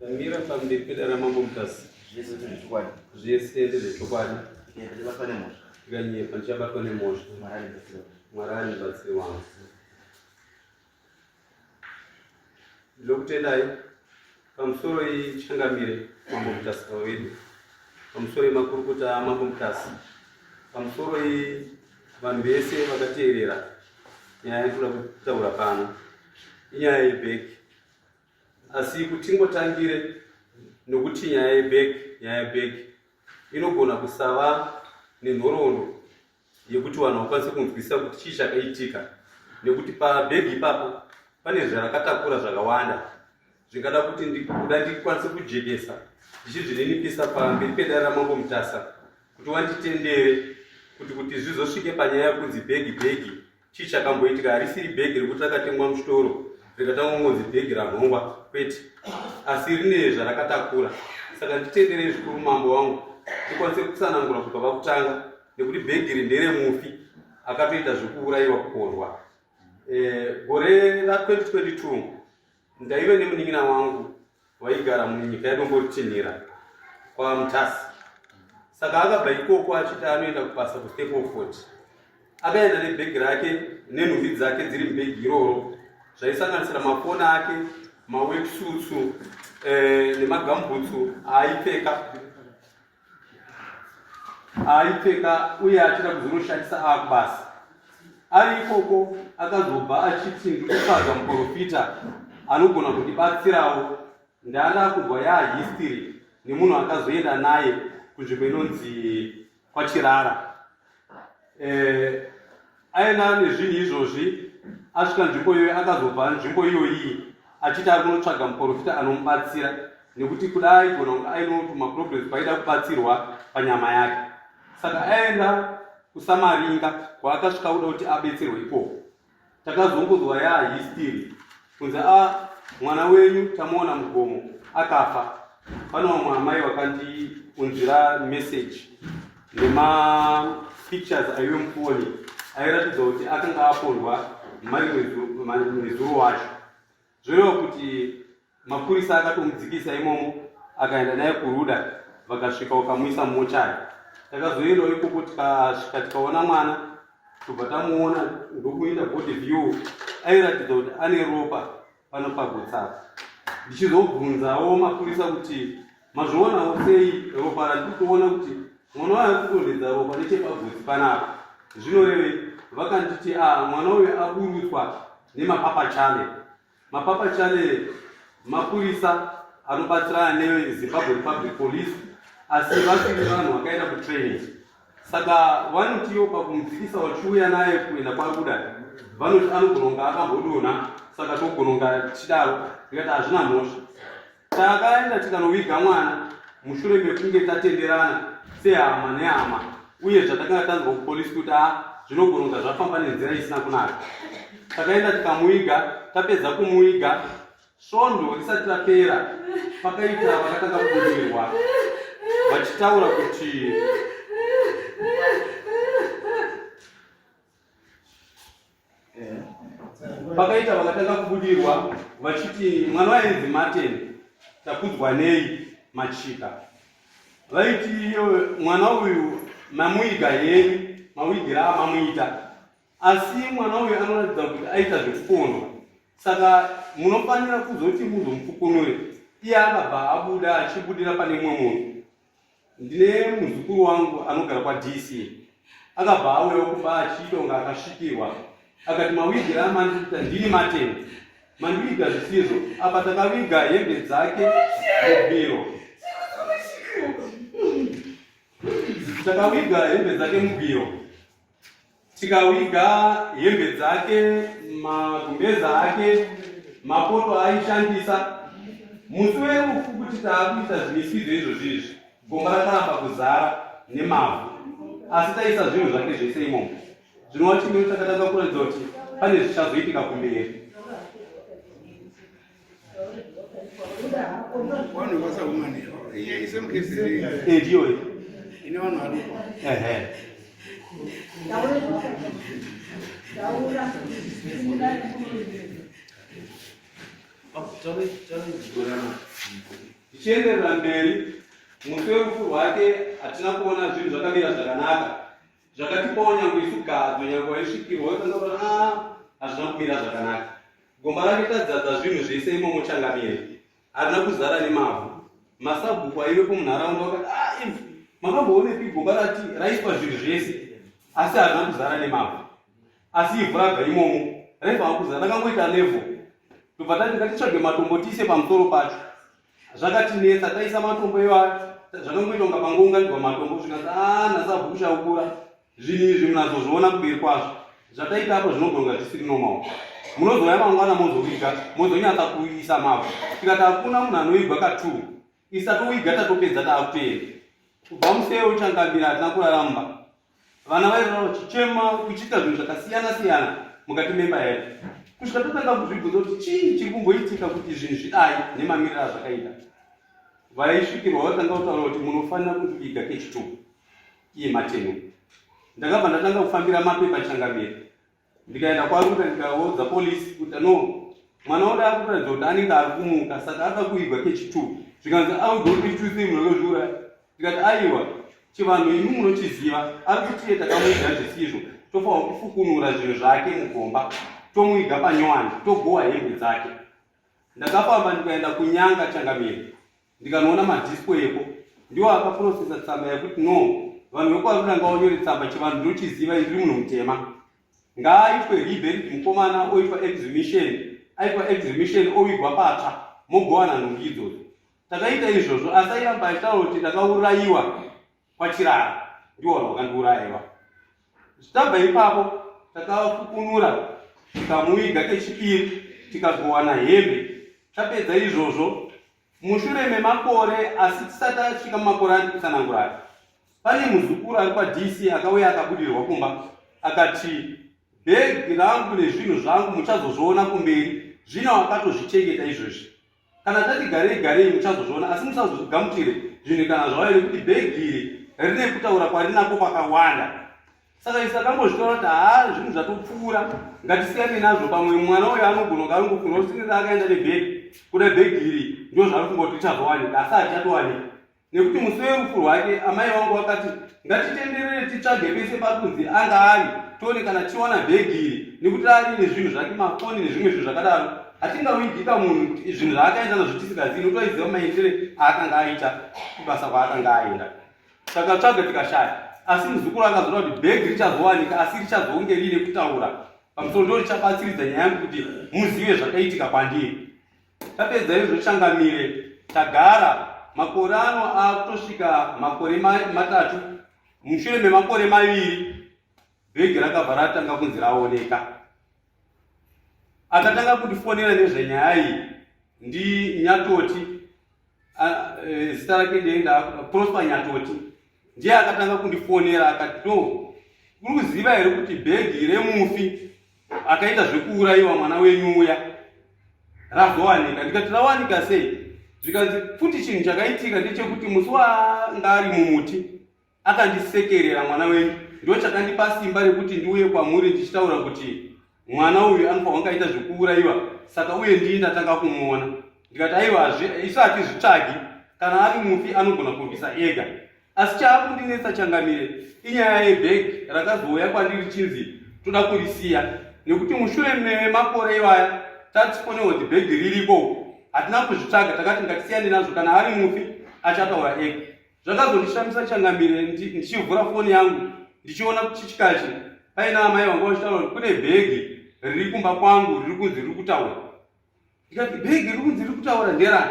Ndamira pamberi pedare raMambo Mutasa. Zvese ndezvechokwadi. Zvese ndezvechokwadi. Ndichabatwa nemhosva. Ndikanyepa ndichabatwa nemhosva. Mwari andibatsire. Mwari andibatsire wangu. Ndinokutendai pamusoro ichangamire Mambo Mutasa wedu. Pamusoro yemakurukota aMambo Mutasa. Pamusoro vanhu vese vakateerera nyaya yandinoda kutaura pano. Inyaya yebhegi. Asi kutingotangire nokuti nyaya yebag, nyaya yebag inogona kusava nenhoroondo yekuti vanhu vakwanise kunzwisisa kuti chii chakaitika nekuti pabhegi ipapo pane zvarakatakura zvakawanda zvingada kuti ndikuda ndikwanise kujekesa ndichizvininipisa pamberi pedare ramambo Mutasa kuti wanditendere kuti kuti zvizosvike panyaya yekunzi bhegi bhegi Chii chakamboitika? Harisiri bhegi rekuti rakatengwa muchitoro rikatanga kungonzi bhegi ranhongwa, kwete, asi rine zvarakatakura. Saka nditenderei zvikuru mambo wangu ndikwanise kutsanangura kubva pakutanga, nekuti bhegi iri nderemufi akatoita zvekuurayiwa kupondwa. Eh, gore ra 2022 ndaive nemunin'ina wangu vaigara munyika yaDomboritinhira kwaMutasa. Saka akabva ikoko achiti anoenda kubasa kuStapleford. Akaenda nebhegi rake nenhumbi dzake dziri mubhegi iroro zvaisanganisira mafoni ake, maworksuits eh, nemagambutsu aaipfeka aaipfeka uye achida kuzonoshandisa aakubasa. Ari ikoko akazobva achiti ndikutsvaga muporofita anogona kundibatsirawo ndanda kubva yahistory nemunhu akazoenda naye kunzvimbo inonzi kwaChirara. Eh, aenda nezvinhu izvozvi asvika nzvimbo iyoyo akazobva nzvimbo iyoyi achiti ari kunotsvaga muporofita anomubatsira nekuti kuda aigona kunge aine tumaproblems paida kubatsirwa panyama yake saka aenda kusamaringa kwaakasvika kuda kuti abetserwe ikoko Takazongonzwa yaa history kunzi a ah, mwana wenyu tamuona mugomo akafa. Pane vamwe amai vakandiunzira message nema pictures aive mufoni airatidza kuti akanga apondwa marimwe wacho. Zvoreva kuti Mapurisa akatomudzikisa imomo akaenda naye kuRuda vakasvika vakamuisa mumochari. Takazoendawo ikoko tikasvika tikaona mwana tobva tamuona ndokuita body view airatidza kuti ane ropa pano pagotsapa. Ndichizobvunzawo mapurisa kuti mazvionawo sei ropa randiri kuona kuti mwana uyu ari kudonhedza ropa nechepagotsi panapa zvinorevei? Vakanditi a ah, mwana uyu aburutswa nemapapachale Mapapa Chale mapurisa anobatsirana neZimbabwe Republic Police asi vasiri vanhu vakaenda kutraining saka vanotiwo pakumudzikisa vachiuya naye kuenda kwaruda vanoti anogona kunge akambodonha saka togona kunge tichidaro ndikati hazvina mhosva Takaenda tikanoviga mwana mushure mekunge tatenderana sehama nehama uye zvatakanga tanzwa kupolisi kuti a zvinogona kunga zvafamba nenzira isina kunaka. Takaenda tikamuiga, tapedza kumuiga svondo risati rapera pakaita vakatanga kubudirwa vachitaura kuti Pakaita vakatanga kubudirwa vachiti mwana wainzi Martin takudzwa nei Machika. Vaiti iyo mwana uyu mamuiga yenyu mawigira amamuita asi mwana uyu anoratidza kuti aita zvekupondwa saka munofanira kuzoti muzomufukunure. Iye akabva abuda achibudira pane mumwe munhu. Ndine muzukuru wangu anogara kwaDC akabva auyawo kumba achiita kunge akasvikirwa akati mawigira amandiita ndini Martin mandiviga zvisizvo apa takaviga hembe dzake mubiro takaviga hembe dzake mubiro Tikawiga hembe dzake, magumbeza ake, mapoto aaishandisa. Musi werufu kuti taakuita zvimisidzo izvozvi izvi, gomba rakaramba kuzara nemavhu, asi taisa zvinhu zvake zvese imomo. Zvinova chimiro chakatanga kuratidza kuti pane zvichazoitika kumberi. Ndiyo ehe. Tichienderera mberi, musi werufu rwake hatina kuona zvinhu zvakamira zvakanaka. Zvakatipawo nyangwe isu gadzo, nyangwe waisvikirwa waitanga kuona ah, hazvina kumira zvakanaka. Gomba rake tadzadza zvinhu zvese imomo changamire. Harina kuzara nemavhu. Masabhuku aivepo munharaunda vakati ah, imvi makamboonepi gomba rati raiswa zvinhu zvese asi harina kuzara nemavhu. Asi ivhu rabva imomo raifanira kuzara rakangoita level. Tobva tati ngatitsvage matombo tiise pamusoro pacho. Zvakatinetsa taisa matombo iwayo zvakangoita kunga pangounganidzwa matombo zvikanzi ah nasabhuku chaukura zvinhu izvi munazozviona kumberi kwazvo zvataita apo zvinogona kunga zvisiri normal munozouya mangwana mozoviga mozonyatsa kuisa mavhu tikati hakuna munhu anoigwa katuu isa towiga tatopedza taakutoenda kubva museyo changamira hatina kuraramba vana vairara vachichema kuchiita zvinhu zvakasiyana siyana mukati memba yedu kusvika tatanga kuzvibvunza kuti chii chiri kumboitika kuti zvinhu zvidai nemamiriro azvakaita vaisvikirwa vatanga kutaura kuti munofanira kundiviga kechituku iye mateno ndakabva ndatanga kufambira mapepa changamire ndikaenda kwaruta ndikaudza polisi kuti no mwana woda akuratidza kuti anenge ari kumuka saka ada kuigwa kechitu zvikanzi auigwa kechitu sei munhu akazviuraya ndikati aiwa chivanhu imi munochiziva ari kutiye takamuiga zvisizvo tofanirwa kufukunura zvinhu zvake mugomba tomuiga panyowani togowa hembe dzake ndakafamba ndikaenda kunyanga changamire ndikanoona madisco eko ndiwo akaprocesa tsamba yekuti no vanhu vekwaruda ngavanyore tsamba chivanhu ndochiziva ndiri munhu mutema ngaaitwe reburied mukomana oitwa exhumation aitwa exhumation ovigwa patsva mogowana nhumbi idzodzo takaita izvozvo asi airamba achitaura kuti ndakaurayiwa kwachirara ndiwo vanhu vakandiuraya tabva ipapo takafukunura tikamuviga kechipiri tikagowana hembe tapedza izvozvo Mushure memakore asi tisati tasvika mumakore andiri kutsanangura aya, pane muzukuru ari kwaDC akauya akabudirwa kumba akati bhegi rangu nezvinhu zvangu muchazozviona kumberi, zvino akatozvichengeta izvozvi. Kana tati garei garei muchazozviona asi musazozvigamuchire zvinhu kana zvauya nekuti bhegi iri rine kutaura kwarinako kwakawanda. Saka isu takangozvitora kuti haa zvinhu zvatopfuura ngatisiyane nazvo pamwe mwana uyo anogona kunge aringofunga kuti tinenge akaenda nebhegi kuda bhegi iri ndo zvaari funga kuti richazowanika asi harichatowanika nekuti musi werufu rwake amai vangu vakati ngatitenderere titsvage pese pari kunzi anga ari tione kana tichiwana bhegi iri nekuti ari nezvinhu zvake mafoni nezvimwe zvinhu zvakadaro hatingawigika munhu zvinhu zvaakaenda nazvo tisingazivi nokuti aiziva maendere aakanga aita kubasa kwaakanga aenda Takatsvaga tikashaya asi muzukuru akazoona kuti bhegi richazowanika asi richazonge riine kutaura pamusoro ndo richabatsiridza nyaya yangu kuti muzive zvakaitika kwandiri. Tapedza izvo changamire tagara makore ano akutosvika makore matatu mushure memakore maviri bhegi rakabva ratanga kunzi raoneka. Akatanga kundifonera nezvenyaya iyi ndiNyatoti e, zita rake ndienda Prosper Nyatoti ndiye akatanga kundifonera akati no uri kuziva here kuti bhegi remufi akaita zvekuurayiwa mwana wenyu uya razowanika ndikati rawanika sei zvikanzi futi chinhu chakaitika ndechekuti musi waanga ari mumuti Akandisekerera mwana wenyu ndochakandipa simba rekuti ndiuye kwamuri ndichitaura kuti mwana uyu anofanirwa kunge aita zvekuurayiwa saka uye ndii ndatanga kumuona ndikati aiwa isu hatizvitsvagi kana ari mufi anogona kurwisa ega asi chaakundinetsa changamire inyaya yebhegi rakazouya kwandiri chinzi toda kurisiya nekuti mushure memakore iwaya tatifonewa kuti bhegi ririko hatina kuzvitsvaga takati ngatisiyane nazvo kana ari mufi achataura ega Zvakazondishamisa changamire ndichivhura foni yangu ndichiona kuchichikachi paina amai vanga vachitaura kuti kune bhegi riri kumba kwangu riri kunzi riri kutaura. Ndikati bhegi riri kunzi riri kutaura nderani?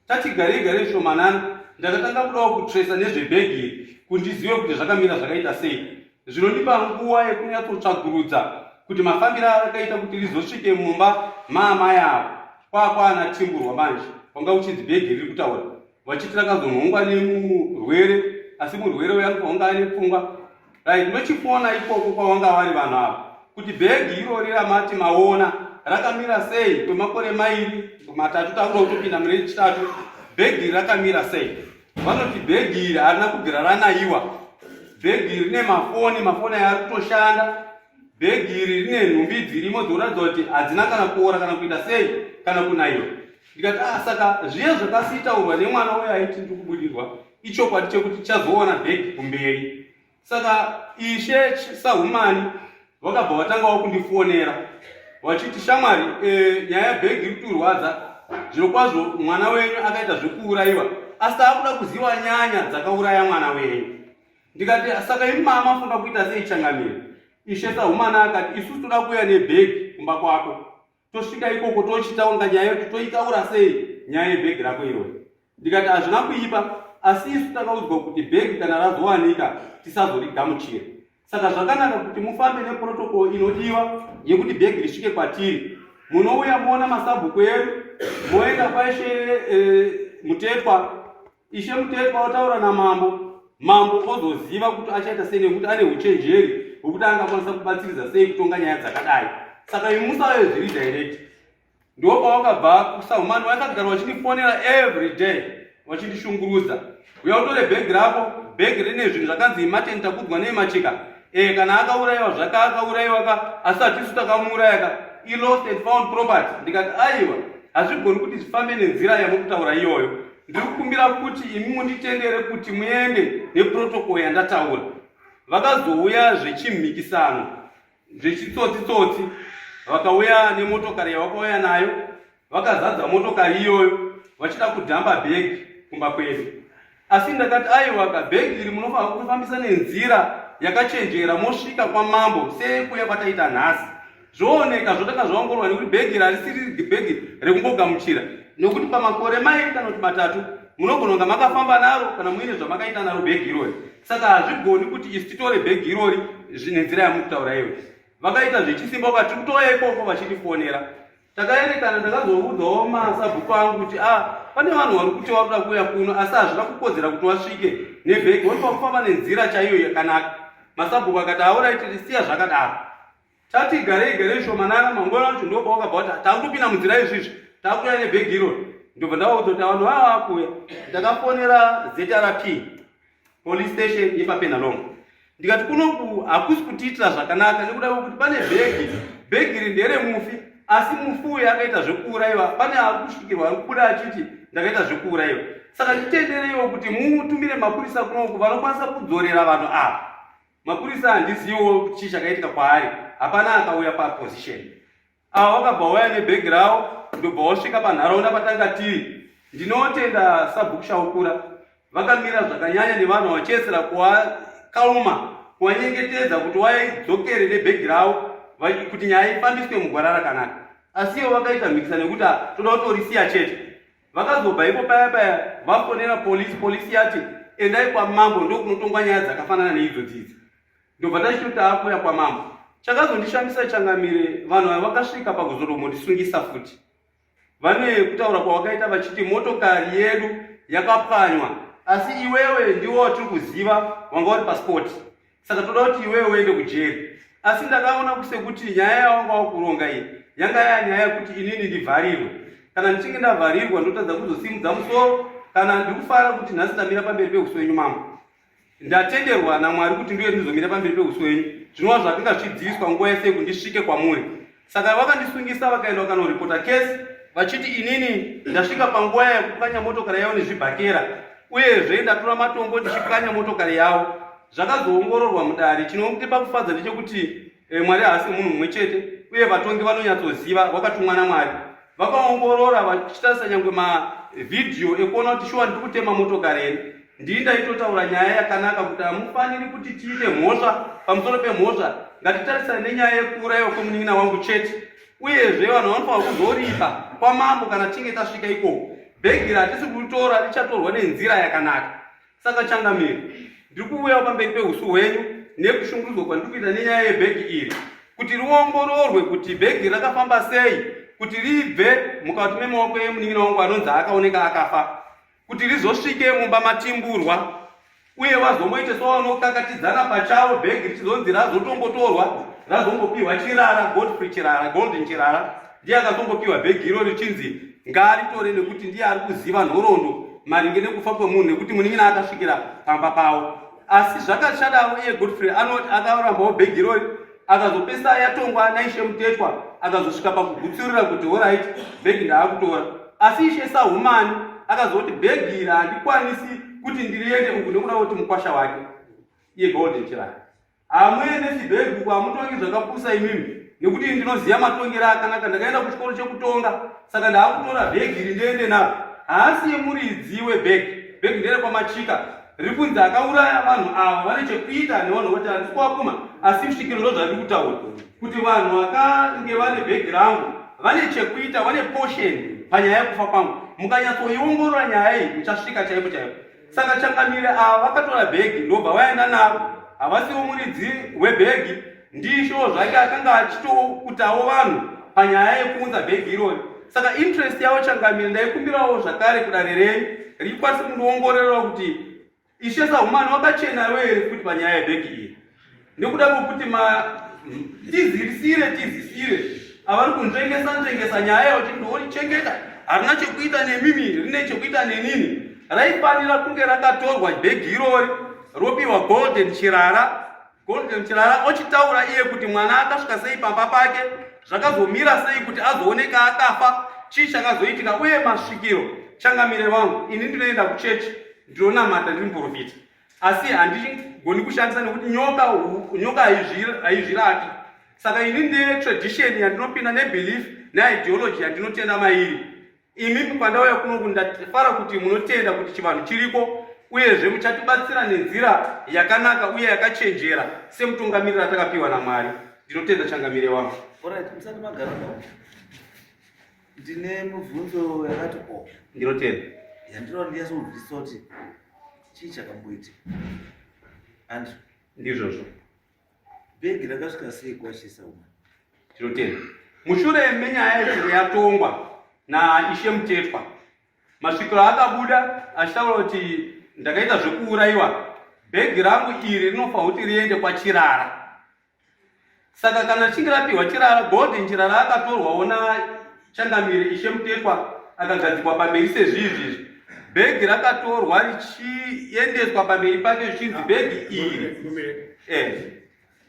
Tati garei garei shomanana ndakatanga kudawo kutresa nezvebhegi iri kuti ndizive kuti zvakamira zvakaita sei. Zvinondipa nguva yekunyatsotsvagurudza kuti mafambiro arakaita kuti rizosvike mumba maamai avo kwakwana timburwa manje kwanga kuchinzi bhegi riri kutaura. Vachiti rakazonhongwa nemurwere asi murwere uya anofanira kunge aine pfungwa right ndochifona ikoko kwavanga vari vanhu ava kuti bhegi irori ramati maona rakamira sei kwemakore mairi matatu takuda kutopinda mune chitatu bhegi iri rakamira sei vanoti bhegi iri harina kubvira ranaiwa bhegi iri rine mafoni mafoni aya ari kutoshanda bhegi iri rine nhumbi dzirimo dzinoratidza kuti hadzina kana kuora kana kuita sei kana kunaiwa. Ndikati ah, saka zviye zvakasitaurwa nemwana uyo aiti ndiri kubudirwa ichokwadi chekuti tichazoona bhegi kumberi. Saka ishe Sahumani vakabva vatangawo kundifonera vachiti shamwari, nyaya yebhegi iri kutirwadza zvirokwazvo, mwana wenyu akaita zvekuurayiwa, asi taakuda kuziva nyanya dzakauraya mwana wenyu. Ndikati saka imi mama mafunga kuita sei changamire? Ishe Sahumani akati isusu toda kuuya nebhegi kumba kwako, tosvika ikoko tochitaunga nyaya yetu, toitaura sei nyaya yebhegi rako irori. Ndikati hazvina kuipa, asi isu takaudzwa kuti bhegi kana razowanika tisazorigamuchira, saka zvakanaka kuti mufambe neprotocol inodiwa yekuti bhegi risvike kwatiri. Munouya moona masabhuku edu, moenda kwaishe Mutetwa. Ishe Mutetwa otaura namambo, mambo ozoziva kuti achaita sei nekuti ane uchenjeri hwekuti angakwanisa kubatsiridza sei kutonga nyaya dzakadai. Saka imi musauye zviri direct. Ndipo pawakabva kuSahumani, vakagara vachindifonera every day vachindishungurudza, uya utore bhegi rako, bhegi rine zvinhu zvakanzi Martin Takudzwa neMachika. Kana akaurayiwa zvaka akaurayiwa ka, asi hatisu takamuuraya ka, ilost and found property. Ndikati aiwa, hazvigoni kuti zvifambe nenzira yamuri kutaura iyoyo. Ndiri kukumbira kuti imi munditendere kuti muende neprotocol yandataura. Vakazouya zvechimhikisano zvechitsotsi-tsotsi, vakauya nemotokari yavakauya nayo, vakazadza motokari iyoyo vachida kudhamba bhegi kumba kwedu. Asi ndakati aiwa ka, bhegi iri munofanira kufambisa nenzira yakachenjera, mosvika kwamambo sekuya kwataita nhasi, zvooneka zvotanga zvaongororwa, nekuti bhegi iri harisiri bhegi rekungogamuchira, nekuti pamakore 2 kana kuti 3 munogona kunga makafamba naro kana muine zvamakaita naro bhegi irori. Saka hazvigoni kuti isu titore bhegi irori nenzira yamuri kutaura iwe. Vakaita zvechisimba, vakati kutouya ikoko vachindifonera. Takaerekana ndakazoudzawo masabhuku angu kuti a pane vanhu vari kuti vakuda kuuya kuno, asi hazvina kukodzera kuti vasvike nebhegi, vanofanira kufamba nenzira chaiyo yakanaka. Masabhuku akati alright, siya zvakadaro. Tati garei garei shomanana, mangwana acho ndo pawakabva kuti takutopinda munzira izvizvi, takuuya nebhegi irori. Ndobva ndavaudza kuti vanhu vava vakuuya. Ndakafonera ZRP police station yepaPenhalonga, ndikati kunoku hakusi kutiitira zvakanaka nekuda kwekuti pane bhegi, bhegi iri nderemufi, asi mufi uyu akaita zvekuurayiwa. Pane ari kusvikirwa ari kubuda achiti ndakaita zvekuurayiwa, saka nditendereiwo kuti mutumire mapurisa kunoku vanokwanisa kudzorera vanhu ava. Mapurisa handiziviwo chii chakaitika kwaari, hapana akauya paposition. Ava vakabva wauya nebhegi ravo, ndobva wasvika panharaunda patanga tiri. Ndinotenda sabhuku Shaukura, vakamira zvakanyanya nevanhu vachiesera kuvakalma, kuvanyengetedza kuti waidzokere nebhegi ravo kuti nyaya ifambiswe mugwara rakanaka. Asi ivo vakaita mhikisano yekuti toda kutorisiya chete. Vakazobva ipo paya paya vafonera polisi, polisi yati endai kwamambo ndokunotongwa nyaya dzakafanana neidzo dzidzi. Ndobva tachitoti taakuya kwamambo. Chakazondishamisa changamire, vanhu ava vakasvika pakuzotombondisungisa futi. Vane kutaura kwavakaita vachiti motokari yedu yakapwanywa, asi iwewe ndiwo watiri kuziva wanga uri paspoti, saka toda kuti iwewe uende kujeri. Asi ndakaona sekuti nyaya yawanga wakuronga iyi yanga yanyaya yekuti inini ndivharirwe. Kana ndichinge ndavharirwa ndotadza kuzosimudza musoro. Kana ndikufara kuti nhasi ndamira pamberi peuso wenyu mambo, ndatenderwa naMwari kuti ndiuye ndizomira pamberi peuso wenyu, zvinova zvakanga zvichidziviswa nguva yese kuti ndisvike kwamuri. Saka vakandisungisa, vakaenda vakanoripota kesi vachiti inini ndasvika panguva yekupwanya motokari yavo nezvibhakera, uyezve ndatora matombo ndichipwanya motokari yavo. Zvakazoongororwa mudare. Chinotipa kufadza ndechekuti Mwari haasi munhu mumwe chete, uye vatongi vanonyatsoziva vakatumwa naMwari. Vakaongorora vachitarisa nyangwe mavhidhiyo ekuona kuti shuwa ndiri kutema motokari here. Ndii ndaitotaura nyaya yakanaka kuti hamufaniri kuti tiite mhosva pamusoro pemhosva, ngatitarisane nenyaya yekuurayiwa kwemunin'ina wangu chete. Uyezve vanhu vanofanira kuzoripa kwamambo kana tichinge tasvika ikoko. Bhegi ratisi kuritora richatorwa nenzira yakanaka. Saka changamire, ndiri kuuyawo pamberi peusu hwenyu nekushungurudzwa kwandiri kuita nenyaya yebhegi iri, kuti riongororwe kuti bhegi rakafamba sei kuti ribve mukati memaoko emunin'ina wangu anonzi akaoneka akafa, kuti rizosvike mumba maTimburwa, uye vazomboite sovanokakatidzana pachavo, bhegi richizonzi razotombotorwa, razombopiwa Chirara, Godfrey Chirara, Golden Chirara, ndiye akazombopiwa bhegi iro richinzi ngaaritore nekuti ndiye ari kuziva nhoroondo maringe nekufa kwemunhu, nekuti munin'ina akasvikira pamba pavo. Asi zvakashadavo, iye Godfrey anoti akarambawo bhegi irori. Akazopesa yatongwa naishe Mutetwa, akazosvika pakugutsurira kuti alright, bhegi ndaakutora. Asi Ishe Sahumani akazoti bhegi iri handikwanisi kuti ndiriende uku nekuda kuti mukwasha wake iye Golden Chirara. Hamuendesi bhegi uku, hamutongi zvakapusa imimi nekuti ndinoziva matongero akanaka, ndakaenda kuchikoro chekutonga saka ndaakutora bhegi iri ndiende naro. Haasi yemuridzi webhegi, bhegi nderekwamachika riri kunzi akauraya vanhu ava vane chekuita nevanhu voti handisi kuwapuma asi svikiro ndozvariri kutaura kuti vanhu vakange vane bhegi rangu vane chekuita vane portion panyaya yekufa kwangu mukanyatsoiongorora nyaya iyi muchasvika chaipo chaipo saka changamire ava vakatora bhegi ndobva vaenda naro havasiwo muridzi webhegi ndisho zvake akanga achitokutawo vanhu panyaya yekuunza bhegi irori saka interest yavo changamire ndaikumbirawo zvakare kudare renyu rikwanise kundiongorerawo kuti ishe sahumani wakachena here futi panyaya yebhegi iyi nekuda kwekuti tizirisire tizisire avari kunzvengesa nzvengesa nyaya yekuti ndorichengeta harina chekuita nemimi rine chekuita nenini raifanira kunge rakatorwa bhegi irori ropiwa golden chirara Golden Chirara ochitaura iye kuti mwana akasvika sei pamba pake, zvakazomira sei kuti azooneka akafa, chii chakazoitika uye masvikiro. Changamire vangu, ini ndinoenda kuchechi, ndinonamata, ndiri muprofita, asi handigoni kushandisa nekuti nyoka nyoka haizvirapi. Saka ini ndine tradition yandinopinda nebelief neideology yandinotenda mairi. Imi pandauya kunoku ndafara kuti munotenda kuti chivanhu chiriko uyezve muchatibatsira nenzira yakanaka uye yakachenjera semutungamiriri atakapiwa naMwari. Ndinotenda changamire wangu. Alright, musati magara nawo. Ndine mubvunzo yakati o. Oh. Ndinotenda. Yandinoda ndiyazobvisa kuti chii chakamboitika. And ndizvozvo. Bhegi rakasvika sei kwashisa uma? Tinotenda. Mushure menyaya yechinge yatongwa naIshe Mutetwa, masvikiro akabuda achitaura kuti ndakaita zvekuurayiwa, bhegi rangu iri rinofanira kuti riende kwaChirara. Saka kana richinge rapiwa Chirara, Golden Chirara akatorwawo naChangamire Ishe Mutetwa akagadzikwa pamberi sezvizvi izvi. Bhegi rakatorwa richiendeswa pamberi pake zvichinzi bhegi iri. Eh.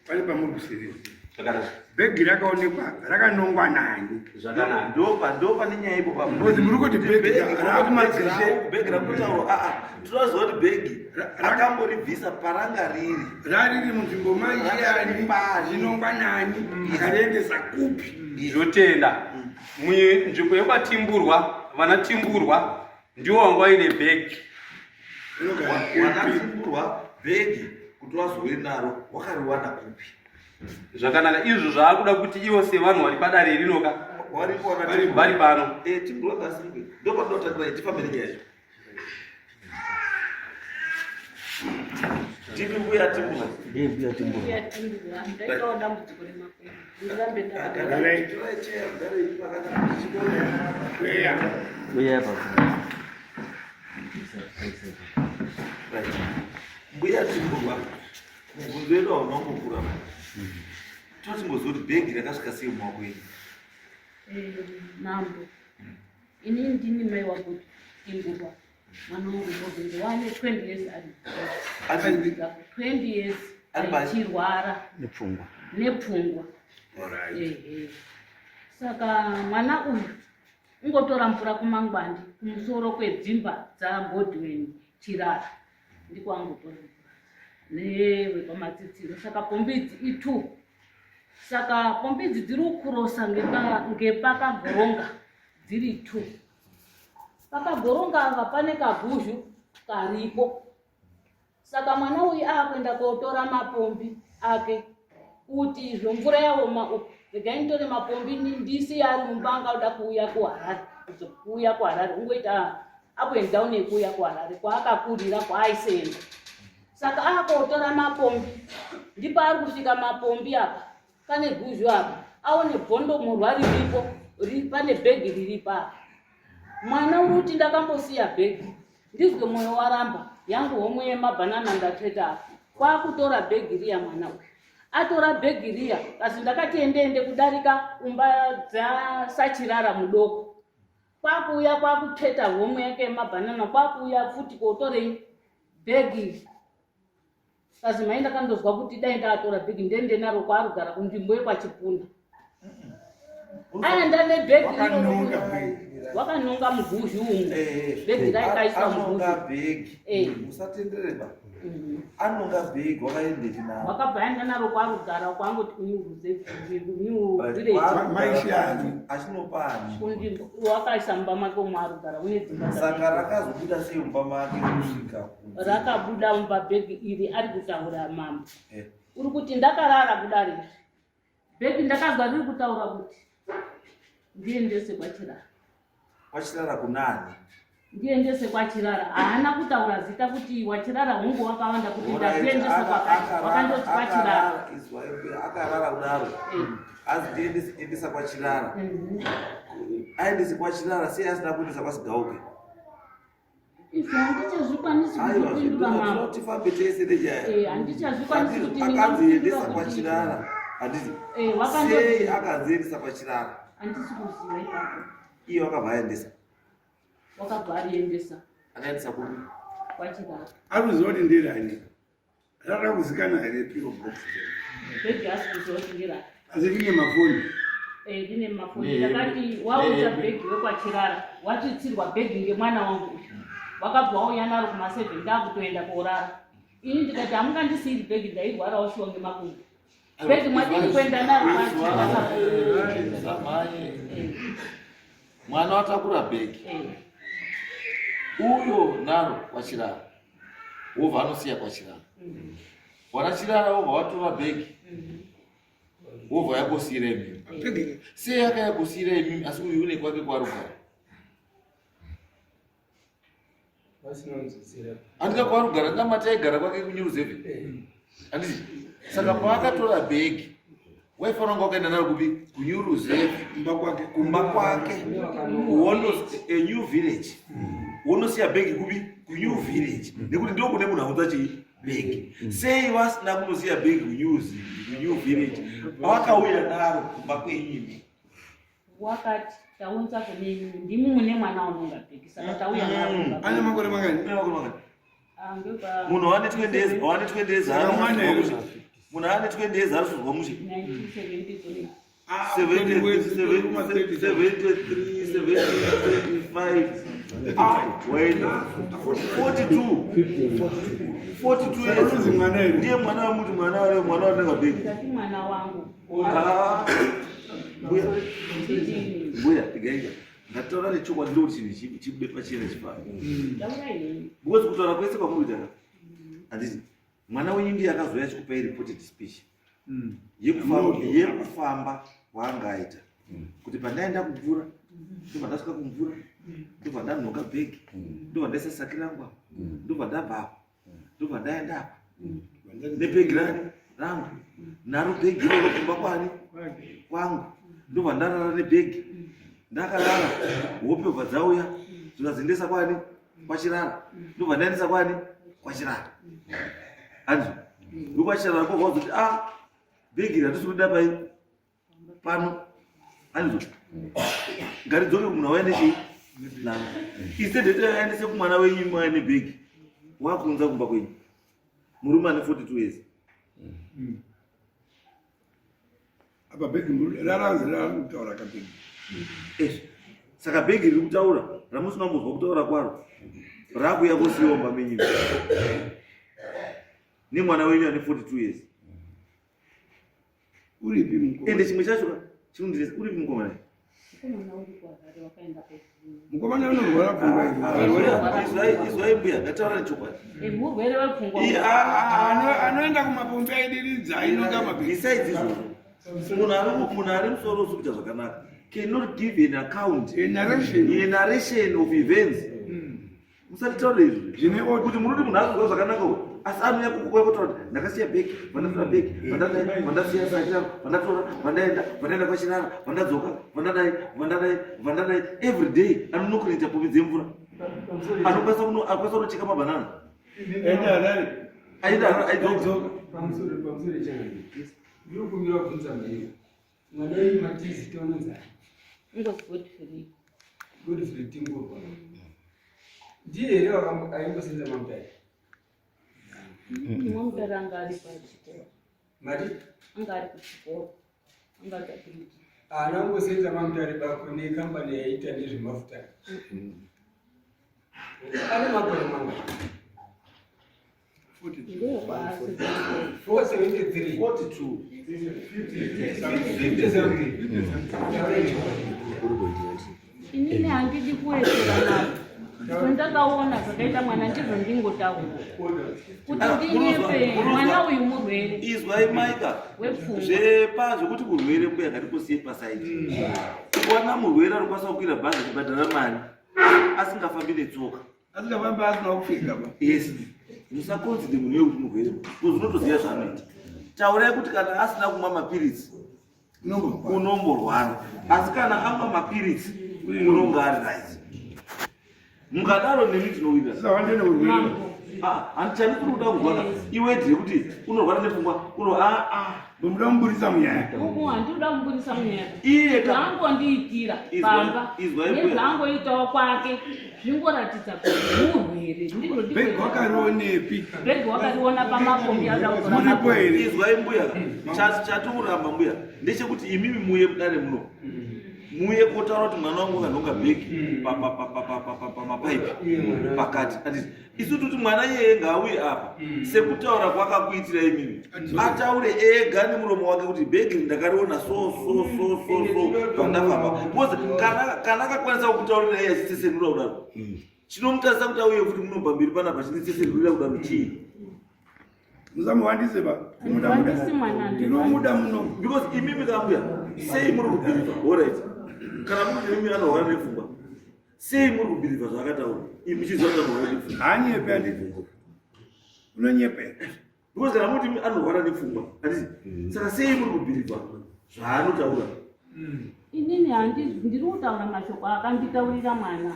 Pane pamuri kusirira. Zvakanaka. Bhegi rakaonekwa rakanongwa nani? Zvakanaka. Ndopa ndopa nenyaya ipo pa. Ngozi muri kuti bhegi rakumadzishe. Bhegi rakutaura a a tinoziva kuti bhegi rakamboribvisa paranga riri. Rariri munzvimbo maishani zvinongwa nani akariendesa kupi? Ndinotenda. Munzvimbo yekwaTimburwa vana Timburwa ndiwo wanga waine bhegi. Wanatimburwa bhegi kuti wazouye naro wakariwana kupi? Zvakanaka izvo zvaakuda kuti ivo sevanhu vari padare rinoka vari pano. Eh, Timburwa ngasimbe ndopatinotangira tifambe nenyaya Ndimi mbuya Timburwa. Ndiye mbuya Timburwa. Mbuya Timburwa. Ndaitawo dambudziko remakumbo. Ndirambe ndakagara. Mbuya apa. Mbuya Timburwa. Mubvunzo wedu hauna kumbokura. Totimboziva kuti bhegi rakasvika sei mumaoko enyu. Eh, mambo. Ini ndini mai wako Timburwa. Mwana wangu Govindo wane 20 years ari 20 years achirwara nepfungwa nepfungwa. Ehe. Saka mwana uyu ungotora mvura kumangwandi kumusoro kwedzimba dzaGodwin Chirara ndiko angotora mvura newepamatsitsiro saka pombi idzi i2 saka pombi idzi dziri kukurosa ngepakagoronga dziri two pakagoronga ava pane kaguzhu karipo saka mwana uyu akuenda kotora mapombi ake kuti izvo mvura yaoma uku regai nditore mapombi ndisiye ari mumba anga oda kuuya kuharare kuuya kuharare ungoita up and down yekuuya kuharare kwaakakurira kwaaisenza saka akotora mapombi ndipo ari kusvika mapombi apa pane guzhu apa aone bvondomurwa riripo pane bhegi riripo apa mwana uri kuti ndakambosiya bhegi ndizwe mwoyo waramba yangu homwe yemabhanana ndatsveta apa kwakutora bhegi riya mwana uyu atora bhegi riya kasi ndakati endeende kudarika umba dzasachirara mudoko kwakuuya kwakutsveta homwe yake yemabhanana kwakuuya futi kotorei bhegi Kazi mai ndakandozwa kuti dai ndatora bhegi ndende naro kwaarugara kunzvimbo yekwachipunda. Aenda nebhegi Wakanonga bhegi. Wakanonga muguzhu umu. Eh, Bhegi raikaiswa muguzhu. Anonga bhegi. Eh. Musatendereba. Anonga bhegi wakaendepi naro? Wakabva aenda naro kwarugara kwangoti kunyuruze Maishani. Achinopani. Wakaisa mumba make umo arugara une dzimba Saka dzake. rakazobuda sei mumba make kusvika kunze? Rakabuda mumba bhegi iri ari kutaura mambo. Eh. Uri kuti ndakarara kudari. Bhegi ndakazwa riri kutaura kuti ndiendese kwaChirara. Kwachirara kunani? Ndiendese kwaChirara. Haana kutaura zita kuti waChirara hungu wakawanda kuti Alright, ndakuendesa kwakati. Wakandoti kwaChirara. Akarara, izwa iwe, akarara kudaro. Azi ndiendese endesa kwaChirara. Aendese kwaChirara sei asina kuendesa kwaSigauke? Izvi handichazvikwanisi Aiwa, kuzvipindura mambo. tifambe tese nenyaya. Eh, handichazvikwanisi kuti Akanzi ndingamupindura endesa kuti kwaChirara. Handiti? Eh, wakandoti- Sei akanzi endesa kwaChirara? Handisi kuziva ipapo. Iye wakabva aendesa. Wakabva ariendesa Akaendesa kupi? kwaChirara. Ari kuziva kuti nderani? Rada kuzikana here P.O Box? Bhegi haasi kuziva kuti nderani. Asi rine mafoni. Eh, rine mafoni. Ndakati waunza bhegi wekwaChirara, watsvitsirwa bhegi ngemwana wangu uyu. Wakabva wauya naro kuma7 ndakutoenda koorara. Ini ndikati hamungandisiiri bhegi ndairwarawo shuwa ngemakumbo. Bhegi mwadini kuenda naro kwaChirara. Samai. Mwana watakura bhegi. Uyo naro kwaChirara. Wobva anosiya kwaChirara. Wana Chirara wobva watora bhegi. Wobva yakosiyira imimi. Bhegi Sei akayakosiyira imimi asi uyu une kwake kwarugara? Andika kwarugara ngamati aigara kwake kuNyuruzeve. Handiti? Saka paakatora bhegi waifanira kunge wakaenda naro kupi? KuNyuruzeve. Kumba kwake. Kumba kwake. A new village. Wonosiya bhegi kupi? KuNew Village. Nekuti ndiko kune munhu aunza chii? Bhegi. Sei vasina kunosiya bhegi kuNew Village? Vakauya naro kumba kwenyu imi. Wakati taunza kune imimi ndimi mune mwana unonga bhegi saka tauya naro kumba Ane makore mangani? Une makore mangani? Ah, ngepa Munhu ane 20 years, ane 20 years Saka mwana here? mushe. Munhu ane 20 years arikuzwa mushe. 1973. Ah, 73, 75, ah, waenda 42, 42 years. Unonzi mwana here? Ndiye mwana wemuti mwana wale mwana wanenga bhegi. Ndati mwana wangu. Ah, mbuya, Nditi mbuya, igaika. Ngataura nechokwadi ndokuti chinhu chibude pachena chifambe. taurai henyu. Because kutaura kwese kwamuri kuita handiti mwana wenyu ndiye akazouya achikupai reported speech yekufamba kwaanga aita kuti pandaenda kumvura ndobva ndasvika kumvura ndobva ndanhoka bhegi ndobva ndaisa saki rangu apa ndobva ndabva apa ndobva ndaenda apa nebhegi rani rangu naro bhegi iroro kumba kwani kwangu ndobva ndarara nebhegi ndakarara hope bva dzauya zvikazindesa kwani kwaChirara ndobva ndaendesa kwani kwaChirara hanzi ndokwachirara kobva wazoti a bhegi ratisi kuda pai pano hanzo ngaridzoke kumunhu auya nechii naro instead yekuti aendese kumwana wenyu mauya nebhegi wakuunza kumba kwenyu murume ane 42 years. Apa bhegi raranzi rari kutaura kabhegi. Ezvo saka bhegi riri kutaura ramusina kumbozwa kutaura kwaro rakuya kosiyiwa mumba menyu nemwana wenyu ane 42 years. Uripi mukoma? Ende chimwe chacho ka chinondinetsa uripi mukomana? Mukomana uri kuHarare wakaenda kuzi. Mukomana unorwara pfungwa iri. Izwai mbuya, ngataura nechokwadi. Eh, murwere wepfungwa. Anoenda kumapombi aidiridza ainonga mabhegi. Besides izvozvo munhu ari musoro usi kuita zvakanaka cannot give an account, A narration. A narration of events. Musatitaure izvo Zvine order. kuti munoti munhu azozwa zvakanaka uyu asi anouya kukuya kutaura kuti ndakasiya bhegi vandatora bhegi vandadai vandasiya saki rangu vandatora vandaenda vandaenda kwaChirara vandadzoka vandadai vandadai vandadai every day anonokureta pombi dzemvura anokwanisa kunocheka mabhanana. Enda Harare. Aenda aidzoka. Pamusoro changamire, ndinokumbira kubvunza mhiri mwana wenyu matizi tononzani? Ingozi Godfrey. Godfrey Tingurwa ndiye here aimbosenza maMutare? MwaMutare anga ari pachikoro. Mati? Anga ari kuchikoro. Anga ari pagrade. Haana kungosenza maMutare bako nekambani yaiita nezvemafuta. Ane makore mangani? 473. 42. 50 something. Inini handidi kuwedzera mari. Zvandakaona zvakaita mwana ndizvo ndingotaura. Kuti ndinyepe mwana uyu murwere. Izwai Maika. Wepfungwa. Zvepa zvekuti murwere mbuya ngatiposiye pasaidi. Kuwana murwere anokwanisa kukwira bhazi achibhadhara mari asingafambi netsoka. Asingafambi asina kupfeka ba. Yes. Musakonzide munhu iye kuti murwere because unotoziva zvaanoita. Taurai kuti kana asina kumwa mapiritsi unomborwara asi kana amwa mapiritsi unonga ari right. Mukadaro nemi tinowira. Handichandi kuri kuda kurwara iwe dhire kuti unorwara nepfungwa uno aa ah, ah. Ndomuda kuburitsa munyaya. Uku handikuda kuburitsa munyaya. Iye ka zvaangondiitira pamba nezvaangoitawo kwake zvingoratidza kuti murwere. Ndizvo Bhegi wakarionepi? Bhegi wakariona pamakombi ada kutora. Muripo here? Izwai mbuya. Chatikuramba mbuya ndechekuti imimi muye mudare muno. Muye kotaura kuti mwana wangu wakanhonga bhegi pamapaipi pakati. Anditi isu toti mwana iyeye ngaauye apa mm. sekutaura kwakakuitira imimi ataure ega nemuromo wake kuti bhegi ndakariona so so so so so pandafamba because kana kana akakwanisa kukutaurira iye achitsesenura kudaro mm. chinomutarisa kuti auye futi muno pamberi panapa chinditsesenurira kudaro chii musamuwandise ba ndinomuda muno because imimi kambuya sei muri kubhirivha orit kana muri imimi anorwara nepfungwa Sei muri kubhilivha zvaakataura? Imi muchiziva kuti anorwara nepfungwa. Haanyepe handiti. Unonyepera. Because kana muti anorwara nepfungwa, handiti? Mm. Saka sei muri kubhilivha zvaanotaura? Mm. Inini handi ndiri kutaura mashoko akanditaurira mwana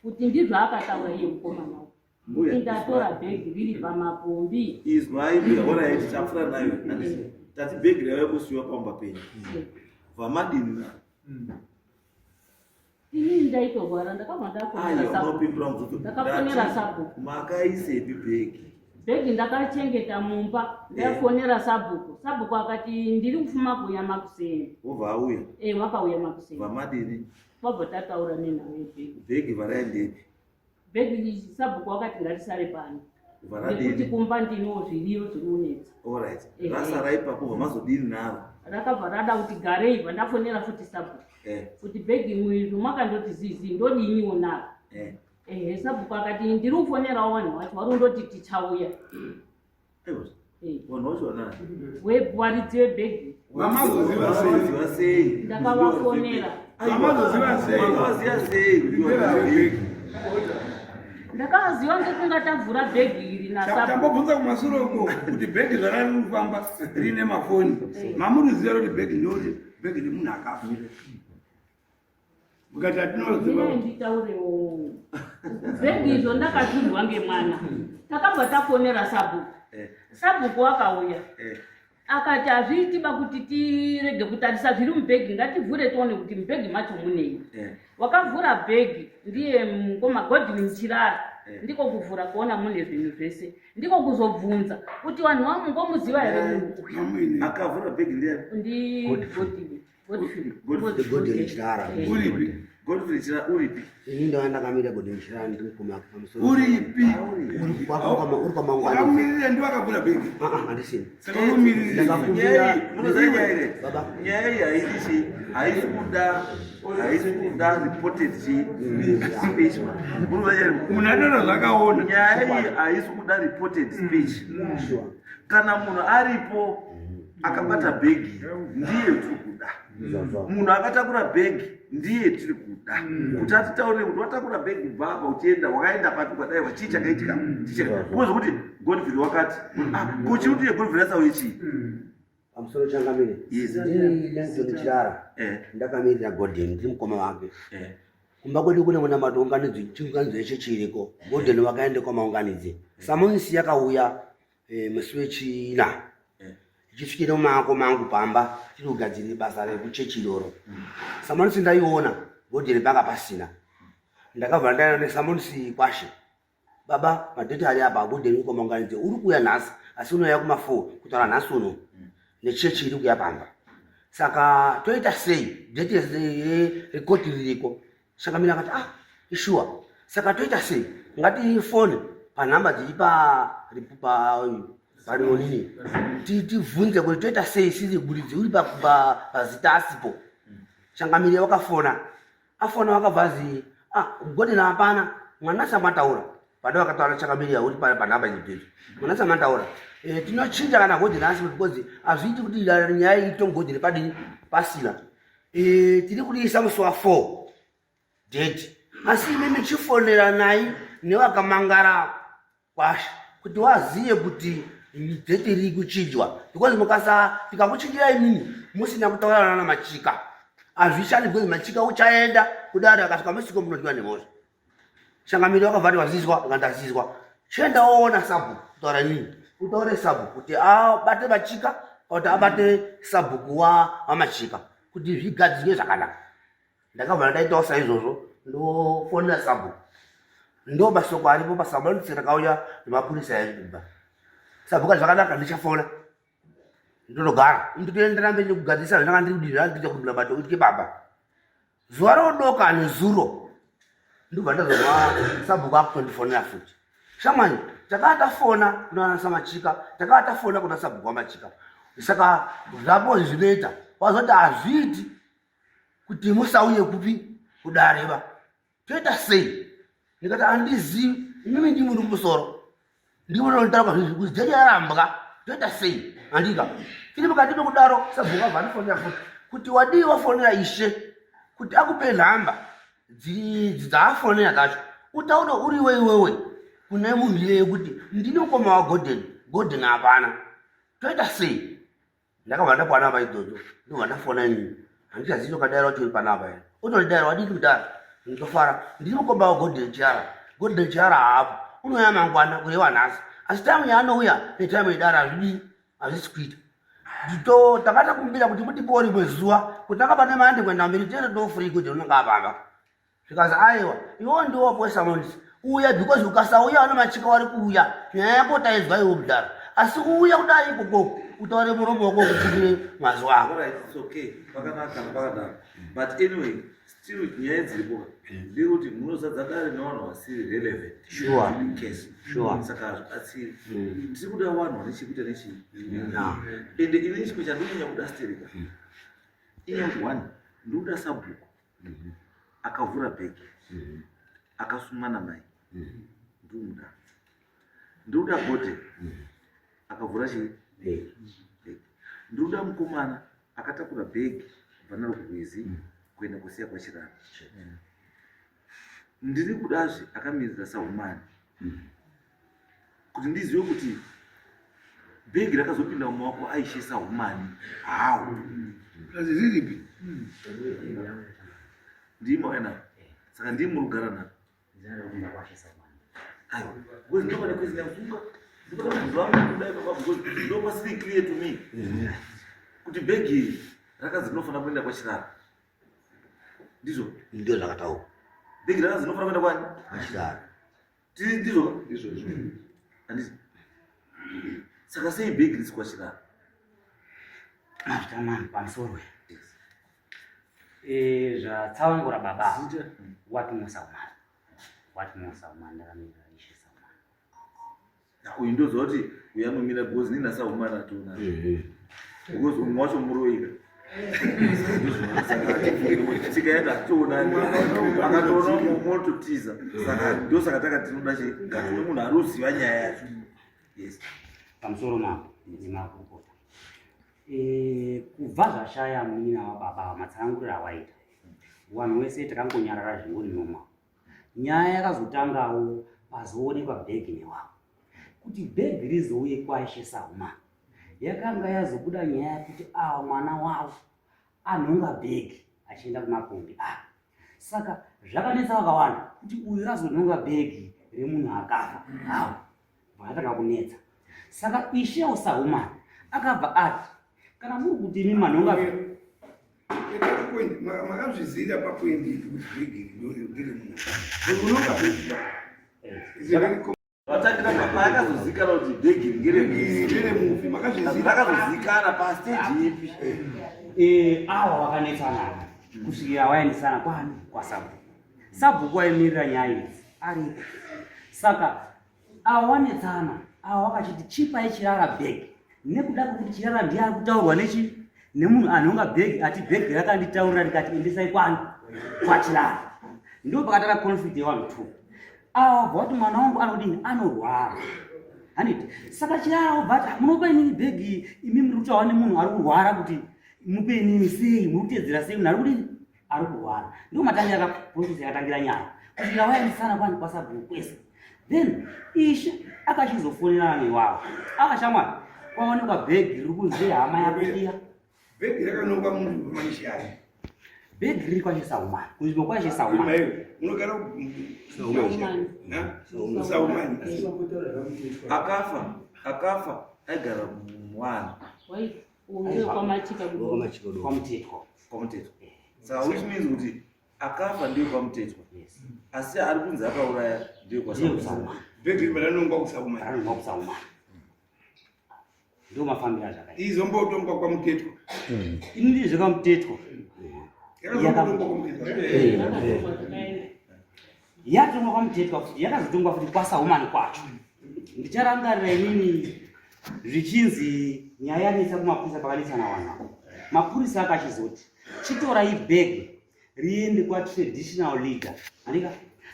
kuti ndizvo akataura iye mukomana uyu. Mbuya. Ndatora bhegi riri pamapombi. Izwai mbuya, orit tapfuura nayo. Handiti? Tati bhegi raiva kusiwa pamba penyu. Vamadini na? Inini ndaitorwara ndakabva ndafonera sabhuku. Ndakafonera sabhuku. Makaisepi bhegi? Bhegi ndakachengeta mumba ndafonera eh. sabhuku. Sabhuku akati ndiri kufuma kuuya makuseni. Wobva auya? Eh, wakauya makuseni. Vamadini? Wabva tataura nenhau yebhegi. Bhegi varaendepi? Bhegi sabhuku wakati ngatisare pano. Nekuti kumba ndino zviriyo zviri kunetsa. Alright. Rasara ipapo vamazodini naro? Rakabva rada kuti garei vandafonera futi sabhuku. Eh. Kuti bhegi mwizvi makandoti zizi ndodiniwo naro. Eh. Ehe sabhuku akati ndiri kufonerawo vanhu vacho vari kundoti tichauya. Vanhu vacho vanani? Varidzi vebhegi. Vamazoziva sei? Sei? Ndakavafonera. Vamazoziva sei? Vamazoziva sei? Ndakaziva ngekunga tavhura bhegi iri nasabhuku. Tambobvunza kumasure uko kuti bhegi zvarari kufamba rine mafoni. Mamuriziva kuti bhegi ndori bhegi remunhu akafa. Mukati atinoziva. Nditaurewo. Bhegi izvo ndakaturwa ngemwana. Takabva tafonera sabhuku. Eh. Sabhuku akauya. Eh. Akati hazviiti ba kuti tirege kutarisa zviri mubhegi ngativhure tione kuti mubhegi macho munei. Eh. Wakavhura bhegi ndiye mukoma Godwin Chirara. Eh. Ndiko kuvhura kuona mune zvinhu zvese. Ndiko kuzobvunza kuti vanhu vamungomuziva here munhu uyu. Amwene. Akavhura bhegi ndiani? Ndi Godwin. Godfrey Chirara. Uripi? Godfrey Chirara uripi? Ini ndava ndakamira Godfrey Chirara ndiri mukoma pamusoro. Uripi? Uri kwa uri kwa mangwana. Wakamirira ndiwe akavhura bhegi. Ah ah handisini. Saka unomirira. Ndakakumbira Munoziva nyaya here? Baba. Nyaya iyi haisi chii? Haisi kuda haisi kuda reported chii? Speech. Munoziva nyaya here? Munhu anoona zvakaona. Nyaya iyi haisi kuda reported speech. Sure. Kana munhu aripo akabata bhegi ndiye tiri kuda munhu akatakura bhegi ndiye tiri kuda kuti atitaurire kuti watakura bhegi kubva apa uchienda wakaenda papi ukadai wachii chakaitika because kuti godfrey wakati ah, ko chiri kuti godfrey asauye chii Pamusoro changamire. Yes. Ndini Langton Chirara. Eh. Ndakamirira Gordon ndiri mukoma wake. Eh. Kumba kwedu kune munamato unganidzo chiunganidzo yechechi iriko. Gordon wakaenda kwamaunganidze. Samonisi yakauya eh, musi wechina ichisvikira mumaoko mangu pamba tiri kugadzirira basa rekuchechi iroro samonisi ndaiona godheri panga pasina ndakabva ndaenda nesamonisi kwashe baba madheti ari apa godheri uri kwamaunganidze uri kuuya nhasi asi unouya kuma4 kutaura nhasi uno nechechi iri kuya pamba. Saka toita sei? Date rekoti ririko. Saka mina akati ah ishuwa. Saka toita sei? Ngatifone panhamba dziri pa pa parinonini tibvunze kuti toita sei siri buridzi uri pazita asipo. Changamire wakafona afona wakabva azi ah godena hapana mwana samataura pada vakataura chakamiri uri panhamba idzi mwana samataura eh, tinochinja kana godena asipo because hazviiti kuti nyaya itongodene padini pasina eh, tiri kudiisa musi wa 4 date asi imi michifoneranai nevakamangara kwasha kuti waziye kuti date riri kuchinjwa because mukasa tikakuchinjira imini musina kutaurana na machika hazvishandi because machika uchaenda kudare akasvika musiko munodyiwa nemhosva shangamiri wakabva ati wazizwa ukandazizwa chienda woona sabhuku kutaura inini utaure sabhuku kuti abate machika kuti abate sabhuku wamachika kuti zvigadzirwe zvakanaka ndakabva ndaitawo saizvozvo ndofonera sabhuku ndo masoko aripo pasamanutse rakauya nemapurisa ekumba sabhuku ati zvakanaka ndichafona ndonogara ndotoendera mberi nekugadzirisa zvandanga ndiri kudii zvandikuita kuti munabato uitike baba zuva rodoka nezuro ndobva ndazonwa sabhuku akutondifonera futi shamwani takaa tafona kuna samachika takaa tafona kuna sabhuku wamachika saka zvapo zvinoita wazoti hazviiti kuti musauye kupi kudare va toita sei ndikati handizivi imimi ndimi muri kumusoro ndimi munotaura zvinhu kuti jeje yarambwa toita sei handika tiri mukati mekudaro sabhuku abva andifonera futi kuti wadii wafonera ishe kuti akupe nhamba dzaafonera dzacho utaure uriwe iwewe kune munhu iyeye kuti ndini mukoma wagodeni godeni hapana toita sei Ndakabva ndakwana apa idzodzo ndobva ndafona inini handichazivi chokadaira wacho uri panapa here utondidaira wadini kudara ndofara ndiri mukomba wagolden chiara golden chiara haapo unouya mangwana kureva nhasi asi taimu yaanouya netaimu yedara hazvidii hazvisi kuita to takatakumbira kuti mutipewo rimwe zuva kuti takabata mande kuenda mberi tete tofree kuti unonga apamba Zvikanzi aiwa iwewe ndiwe wapuwa summons uya because ukasauya vana machika wari kuuya nyaya yako taizwa iwe mudhara asi uya kudai ikoko utaure muromo wako ukupindire mazwi ako. Alright, it's okay. Pakanaka kana pakadaro. But anyway, still nyaya dziripo ndeyekuti munozadza dare nevanhu vasiri relevant. Sure. In case. Sure. Saka hazvibatsiri. Tiri kuda vanhu vane chekuita nechii. Yeah. Ende ini chimwe chandinonyanya kuda stereka. Inyaya yekuti one, ndinoda sabhuku. Mhm. Akavhura bhegi. Mhm. Akasumwa namai. Mhm. Ndinomuda. Ndinoda gode. Akavhura chii? Bhegi. Ndinoda mukomana akatakura bhegi kubva naro kurwizi kuenda kusiya kwachirara. Ndiri kudazve akamirira sahumani. Kuti ndizive kuti bhegi rakazopinda mumaoko aishe sahumani how riripi ndii mauya naro saka ndii muri kugara naro aiwa because ndopane kwezi ndakufunga ndopane mubvunzo wangu kudai baba because ndopasiri clear to me kuti bhegi iri rakanzi rinofanira kuenda kwachirara ndizvo Ndizvo zvakataurwa. Bhegi rakanzi rinofanira kuenda kwani? Kwachirara. Ndizvo ndizvo handiti saka sei bhegi risi kwachirara? Mazvita mani pamusoro eh, zvatsavangura baba what more saumani what more saumani ndakamira ishe saumani uyu ndoziva kuti uyu anomira because nini asahumana atoona mhm. because umwe wacho muroika tikaenda hatitonani akatoona mototiza saka ndosaka taka tinoda chi ngatine munhu ari kuziva nyaya yacho yes pamusoro mambo nemakurukota eh, kubva zvashaya munin'ina wababa matsananguriro awaita vanhu wese takangonyarara zvingori normal Nyaya yakazotangawo pazoonekwa bhegi newavo. Kuti bhegi rizouye kwaIshe Sahumani, yakanga yazobuda nyaya yekuti awa mwana wavo anhonga bhegi achienda kumapombi aya. Saka zvakanetsa vakawanda kuti uyu razonhonga bhegi remunhu akafa awo vakatanga kunetsa. Saka Ishe Usahumani akabva ati kana muri kuti imi manhonga Makazvizira papoint ipi kuti bhegi iri ndere munhu? Unonga bhegi. Vatangira payakazozikana kuti bhegi ngeremufi makazozikana pasteji ipi? Eh, awa wakanetsana kusvikira waendesana kwani kwasabhuku. Sabhuku aimirira nyaya idzi aripo. Saka awa wanetsana awa wakachiti chipai Chirara bhegi nekuda kwekuti Chirara ndiye ari kutaurwa nechi nemunhu anhonga bhegi ati bhegi rakanditaurira rikati endesai kwani kwaChirara. Ndipo pakatanga conflict yevanhu two. Awa wabva wati mwana wangu anodini anorwara handiti saka Chirara wobva ati ah, munopa inini bhegi imi muri kutaura nemunhu ari kurwara kuti mupe inini sei muri kutedzera sei munhu ari kudini ari kurwara ndo matangira kaprocess yakatangira nyaya kusvikira waendesana kwani kwasabhuku kwese then ishe akachizofonerana neiwawo akashamwari kwaonekwa bhegi riri kunzi hama yako iya Bhegi rakanongwa munhu pamanisha aya. Bhegi riri kwaChisaumani, kunzvimbo kwaChisaumani. Munogara Saumani. Akafa, akafa aigara mwana. Kwamutetwa. Kwamutetwa. Saka which means kuti akafa ndiyo kwamutetwa. Asi ari kunzi akauraya ndiyo kwaSaumani. Bhegi ranongwa kuSaumani. Ranongwa kuSaumani. Ndo mafambiro azvakaita. Izombotongwa kwaMutetwa. Ini ndiri zvekaMutetwa. Yakazotongwa kwaMutetwa. Yatongwa kwaMutetwa futi yakazotongwa futi kwaSaumani kwacho. Ndicharangarira inini zvichinzi nyaya yanetsa kumapurisa pakanetsana vanhu ava. Mapurisa akachizoti chitorai bhegi riende kwatraditional leader. Andika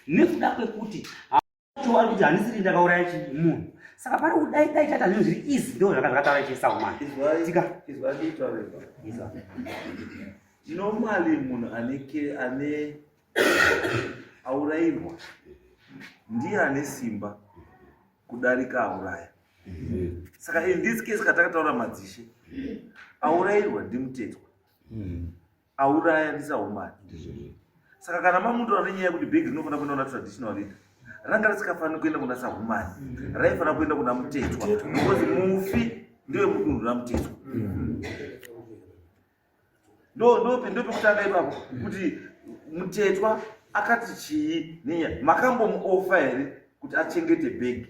nekuda kwekuti Cho ari kuti handisiri ndakauraya chi munhu. Saka pari kudai dai tata zvinhu zviri easy ndo zvaka zvakataura chisaumani. Tika. Izwa nditaure. Izwa. Normally munhu ane ke ane aurairwa ndiye ane simba kudarika auraya. Saka in this case katakataura madzishe aurairwa ndimutetwa. Auraya ndiSahumani. Saka kana mamutora nenyaya yekuti bhegi rinofanira kuenda kuna traditional leader, ranga risikafaniri kuenda kuna Sahumani, raifanira kuenda kuna Mutetwa because mufi ndiwe mudunhu raMutetwa. Ndopekutanga ipapo kuti Mutetwa akati chii nenyaya, makambomuofa here kuti achengete bhegi?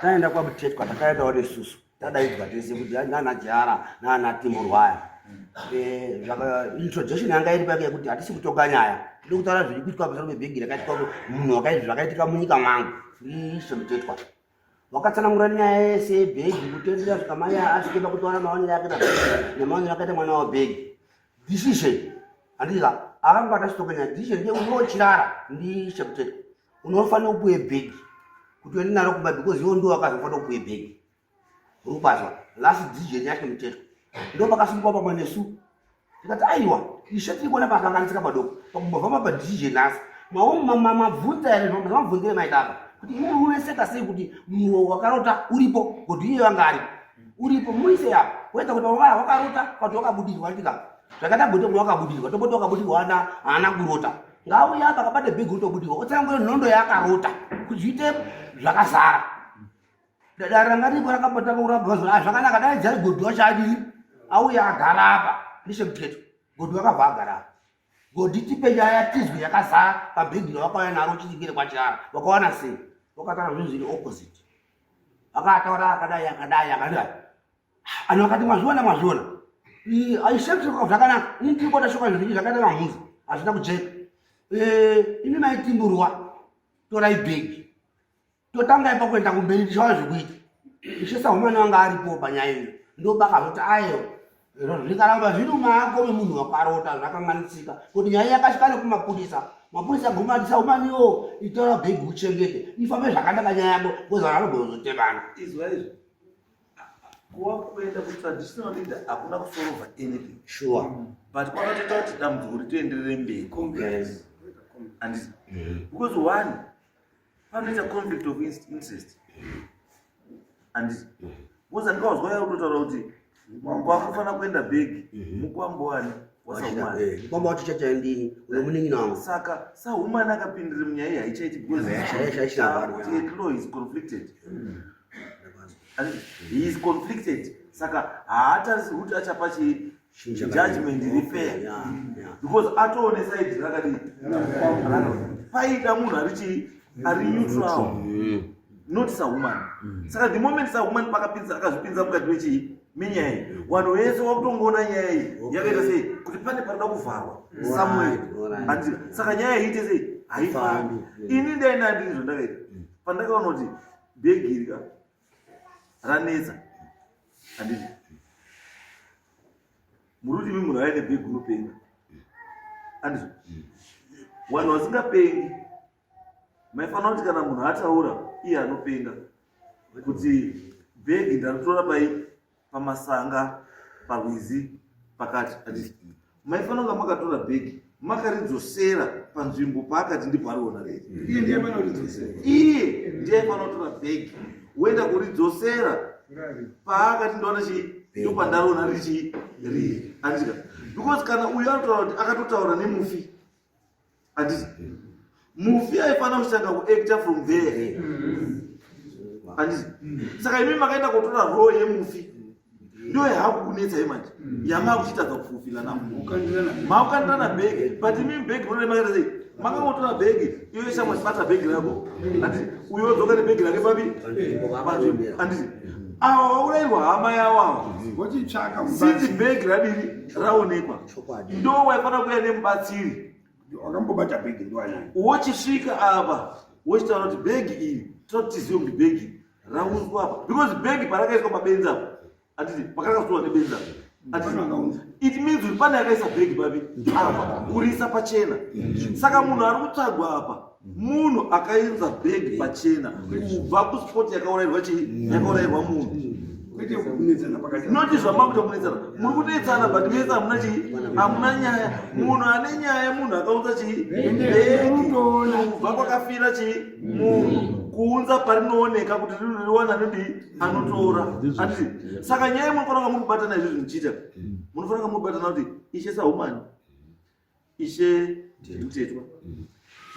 Taenda kwaMutetwa takaendawo nesusu tadaidzwa tese kuti nana Jara nana Timurwaya eh, introduction yanga iri pake yekuti hatisi kutonga nyaya tiri kutaura zviri kuitwa pamusoro pebhegi rakaitika munhu wakaizvi zvakaitika munyika mwangu ndiishe Mutetwa wakatsanangura nyaya yese yebhegi kutendera svika mai asvike pakutaura maonero ake nemaonero akaita mwana wabhegi decision handika akangobata chitoka nyaya decision ndiye unochirara ndiishe Mutetwa unofanira kupuwe bhegi kuti uende naro kumba because iwo ndiwo akazofanira kupuwe bhegi rupazwa last decision yacho Mutetwa ndo pakasungwa pamwe nesu tikati aiwa ishe tiri kuona pakanganisika padoko pakumbovamba padecision nhasi mabvunza here mabvunzire maita apa kuti iwe uneseka sei kuti munhu wakarota uripo kuti iye wanga aripo uripo muise apa kuedza kuti waya wakarota kuti wakabudirwa ndika zvakaita gote kuti wakabudirwa toboti wakabudirwa haana kurota ngauya apa akabata bhegi utobudirwa otsanangura nhondo yaakarota kuti zviite zvakazara dare ranga riripo rakambotanga kuramba ah, zvakanaka dai dzai godhi wacho adii auya agara apa ndishe Muteto godhi wakabva agara apa godhi tipe nyaya tizwe yakazara pabhegi rawakauya naro uchizingire kwachirara wakawana sei wakataura zvinhu zviri opposite akataura akadai akadai akadai anhu akati mwazviona mwazviona aishe zvakanaka ini ndiri kuona shoka zvinhu zvakaita mamhuza hazvina kujeka eh, ini maitimburwa torai bhegi totanga ipa kuenda kumberi tichaona zvekuita ishe Sahumani wanga aripo panyaya iyo ndobakazoti ayo zvikaramba zviri mumaoko memunhu wakarota zvakanganisika kuti nyaya yakasvika nekumapurisa mapurisa guma ati Sahumaniwo itora bhegi uchengete ifambe zvakanaka nyaya yako because vanhu vanogona kuzotemana izwa izvi kuwa kuenda kutraditional leader hakuna kusolva anything sure but kwakatoita kuti dambudziko ritoenderere mberi handiti because one panoita conflict of interest handiti because andikawazwa ya kutotaura kuti kwakufanira kuenda bhegi mukwambo wani waSahumani eh, mukwambo wacho chachaendini uyo munin'ina wangu saka Sahumani akapindira munyaya iyi haichaiti because at law is conflicted he is conflicted saka haatarisi kuti achapa chii judgment iri fair because atoone side rakadii. Paida munhu ari chii? Ari neutral. Not sahuman. Saka the moment sahuman pakapinza akazvipinza mukati mechii? Menyaya iyi. Vanhu vese wakutongoona nyaya iyi yakaita sei? Kuti pane parikuda kuvharwa somewhere. Handiti? Saka nyaya iyi ite sei? Haifambi. Ini ndaenda ndiri zvandakaita. Pandakaona kuti bhegi iri ka ranetsa. Handiti? Muri kuti imi munhu aine bhegi unopenga. Handizvo? Vanhu vasingapengi maifanira kuti kana munhu ataura iye anopenga kuti bhegi ndaritora pai pamasanga parwizi pakati handiti maifanira kunga makatora bhegi makaridzosera panzvimbo paakati ndipo ariona reri. Iye ndiye aifanira kuridzosera. Iye ndiye aifanira kutora bhegi woenda kuridzosera paakati ndoona chii ndopandariona riri chii riri handika because kana uyu anotaura kuti akatotaura nemufi handiti mufi aifanira kutanga kuacta from there handiti saka imi makaenda kotora role yemufi ndiyo yahakukunetsai manje yamakuchitadza kufulfila now makukandirana bhegi but imi bhegi munone makaita sei makangotora bhegi iyo shamwari bata bhegi rako handiti uyo odzoka nebhegi rake papi panzvimbo handiti ava vaurayirwa hama yavo ava Vochitsvaka since mubatsiri. bhegi radini raonekwa Chokwadi. ndo waifanira kuuya nemubatsiri Wakambobata bhegi ndiwanani? Wochisvika apa wochitaura kuti bhegi iri toti tizive kuti bhegi raunzwa apa because bhegi parakaiswa pabenzi apa handiti pakarakaiswa nebenzi apa handiti Pane akaunza. it means kuti pane akaisa bhegi papi apa kuriisa pachena. Saka munhu ari kutsvagwa apa munhu akainza bhegi pachena kubva kuspot yakaurairwa chii yakaurairwa munhu. Kwete kunetsana pakati. Noti zvamakuita kunetsana muri kunetsana but mese hamuna chii hamuna nyaya. Munhu ane nyaya munhu akaunza chii bhegi kubva kwakafira chii munhu kuunza parinooneka kuti rinowana nodii anotora. Handiti saka nyaya munofanira kunga muri kubatana izvi zvimuchiita munofanira kunga muri kubatana kuti ishe sahumani ishe Mutetwa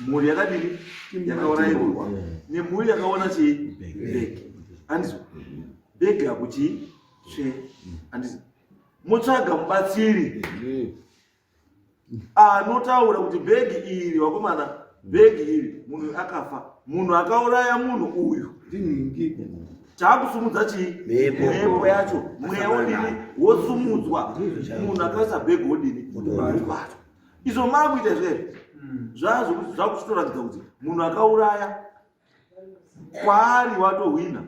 mhuri yakadini yakaurayiwa nemhuri yakaona chii bhegi handizvo bhegi apo chii tsve handizvo motsvaga mubatsiri anotaura kuti bhegi iri vakomana bhegi iri munhu akafa munhu akauraya munhu uyu Ndinhingi. Taakusumudza chii? Mhepo. Mhepo yacho. Mweya wodini? Wosumudzwa. Munhu akaisa bhegi wodini? Wobatwa. Izvo maakuita izvo zvazvo zvakuchitoratidza kuti munhu akauraya kwaari watohwina.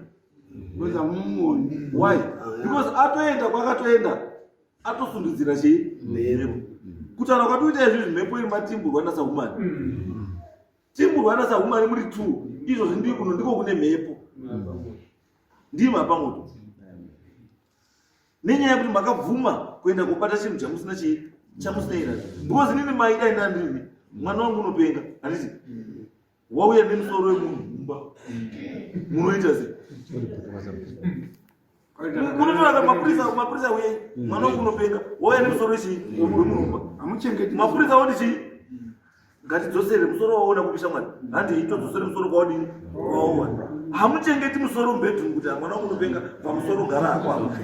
Because hamumuoni. Why? Because atoenda kwakatoenda atosundudzira chii? Mhepo. Kutaura kwatoita izvizvi mhepo iri matimburwa naSahumani. Timburwa naSahumani muri 2 izvozvi ndiri kuno ndiko kune mhepo. Ndimi apamoto. Nenyaya yekuti makabvuma kuenda kobata chinhu chamusina chii chamusina ira. Because inini maida ina ndini mwana wangu unopenga handiti wauya nemusoro wemunhu mumba munoita sei? Munotora mapurisa mapurisa uye mwana wangu unopenga wauya nemusoro wechii wemunhu mumba. Hamuchengeti Mapurisa woti chii? Ngatidzosere musoro waona kupisha mwari. Handi itodzosere musoro kwaodini? Kwaowana. Hamuchengeti musoro mubedroom kuti mwana wangu unopenga pamusoro gara hako apa.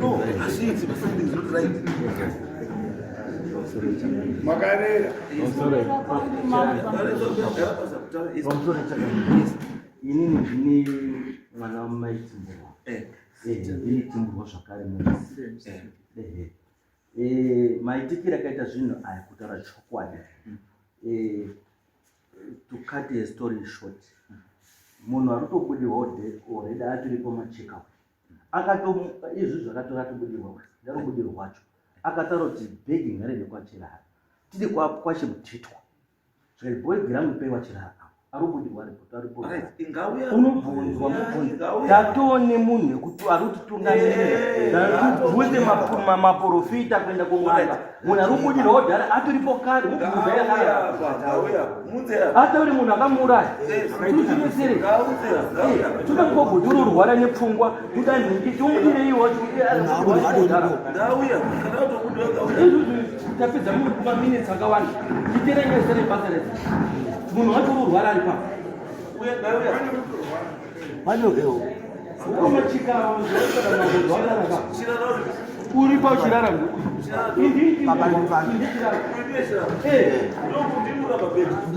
No, hazviiti, something is not right. Makarera. Inini ndine mwana wamai Timburwa. Ndini Timburwa zvakare musi. Maitikiro akaita zvinhu aya kutaura chokwadi. To cut a story short. Munhu ari kutobudirwa already atoripo macheck up. Akato izvi zvakatora atobudirwa ndarobudirwa wacho. Akataura kuti bhegi ngariende kwaChirara. Tiri kwaShe Mutetwa. Zvikanzi bhegi rangu ipei kwaChirara apo. Arobudirwa report aripo. Right, ingauya. Unobvunzwa Yeah, mubvunzo. ingauya. Tatone munhu wekuti ari kutitungamirira. Tibvunze maporofita kuenda kun'anga. Munhu ari kubudirwa odhara atoripo kare mubvunza Ngauya yakara. apa, ngauya apa. Munze apa. Atauri munhu akamuuraya. Tuzvinesere. Ngauze apa, ngauya apa. Toda kugoti urorwara nepfungwa, toda nhingi, tomudireiwo odhara. Ngauya, kana watobudirwa ngauya. Izvozvo tapedza maminitsi akawanda. Titerengesere basa rese. Munhu wacho urorwara ari papa. Uya, ngauya. Panogewo. Ukamachika, Chirara uri. Uri pachirara ndiri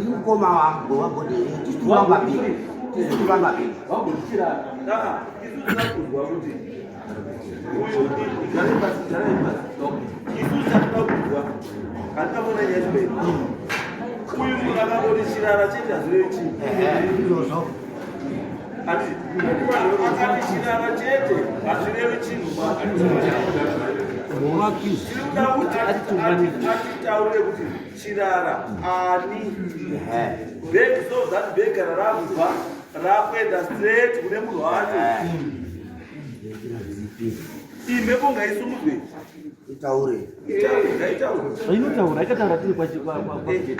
mukoma wangu wagodeni tisu vaviri tisu vaviri. Uyu munhu akangoti chirara chete hazvirevi chii. Izvozvo. Akati chirara chete hazvirevi chinhu. Tiri kuda kuti atitaurire kuti chirara ani bhegi, so that bhegi kana rakubva rakuenda straight kune munhu wacho. Iyi mhepo ngaisumudzwe. Itaure. Itaure, ngaitaure. Inotaura, ikataura tiri kwachete.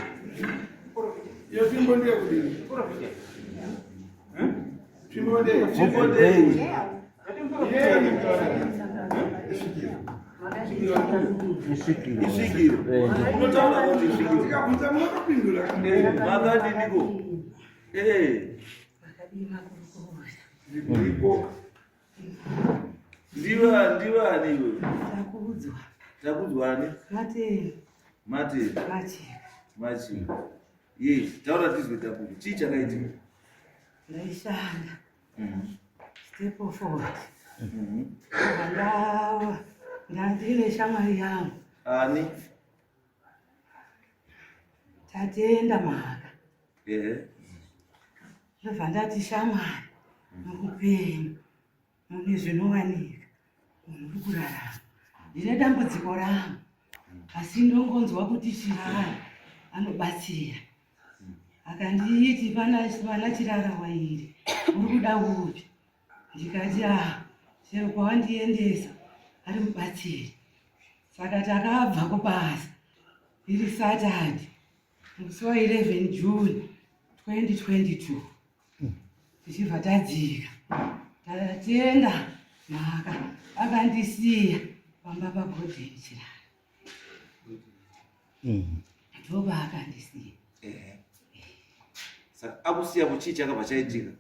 Iyo tsvimbo ndeyekudini? Tsvimbo ndeye? Tsvimbo ndei? Isvikiro. Unotaura kuti isvikiro. Tikabvunza munotopindura. Makadiniko? Iripo. Ndiwe ndiwe ani iwe? Takudzwa. Takudzwa ani? Mateni. Mateni. Machika. Machika. Ye, taura tizwe Takudzwa. Chii chakaitika? Ndaishanda. Step forward. Ndava ndandine shamwari yangu. Ani? Tatenda Mhaka. Ndobva ndati, shamwari, mukupenyu mune zvinowanika, munhu uri kurarama. Ndine dambudziko rangu, asi ndongonzwa kuti Chirara anobatsira. Akanditi pana Chirara wairi, uri kuda upi? Ndikati, a chero kwawandiendesa ari mubatsiri. Saka takabva kubasa iri Saturday, musi wa11 June 2022, tichibva tadzika Tatenda Mhaka. Akandisiya pamba paGodheni Chirara, ndopa akandisiya. Saka akusiya kuchii chakabva chaitika?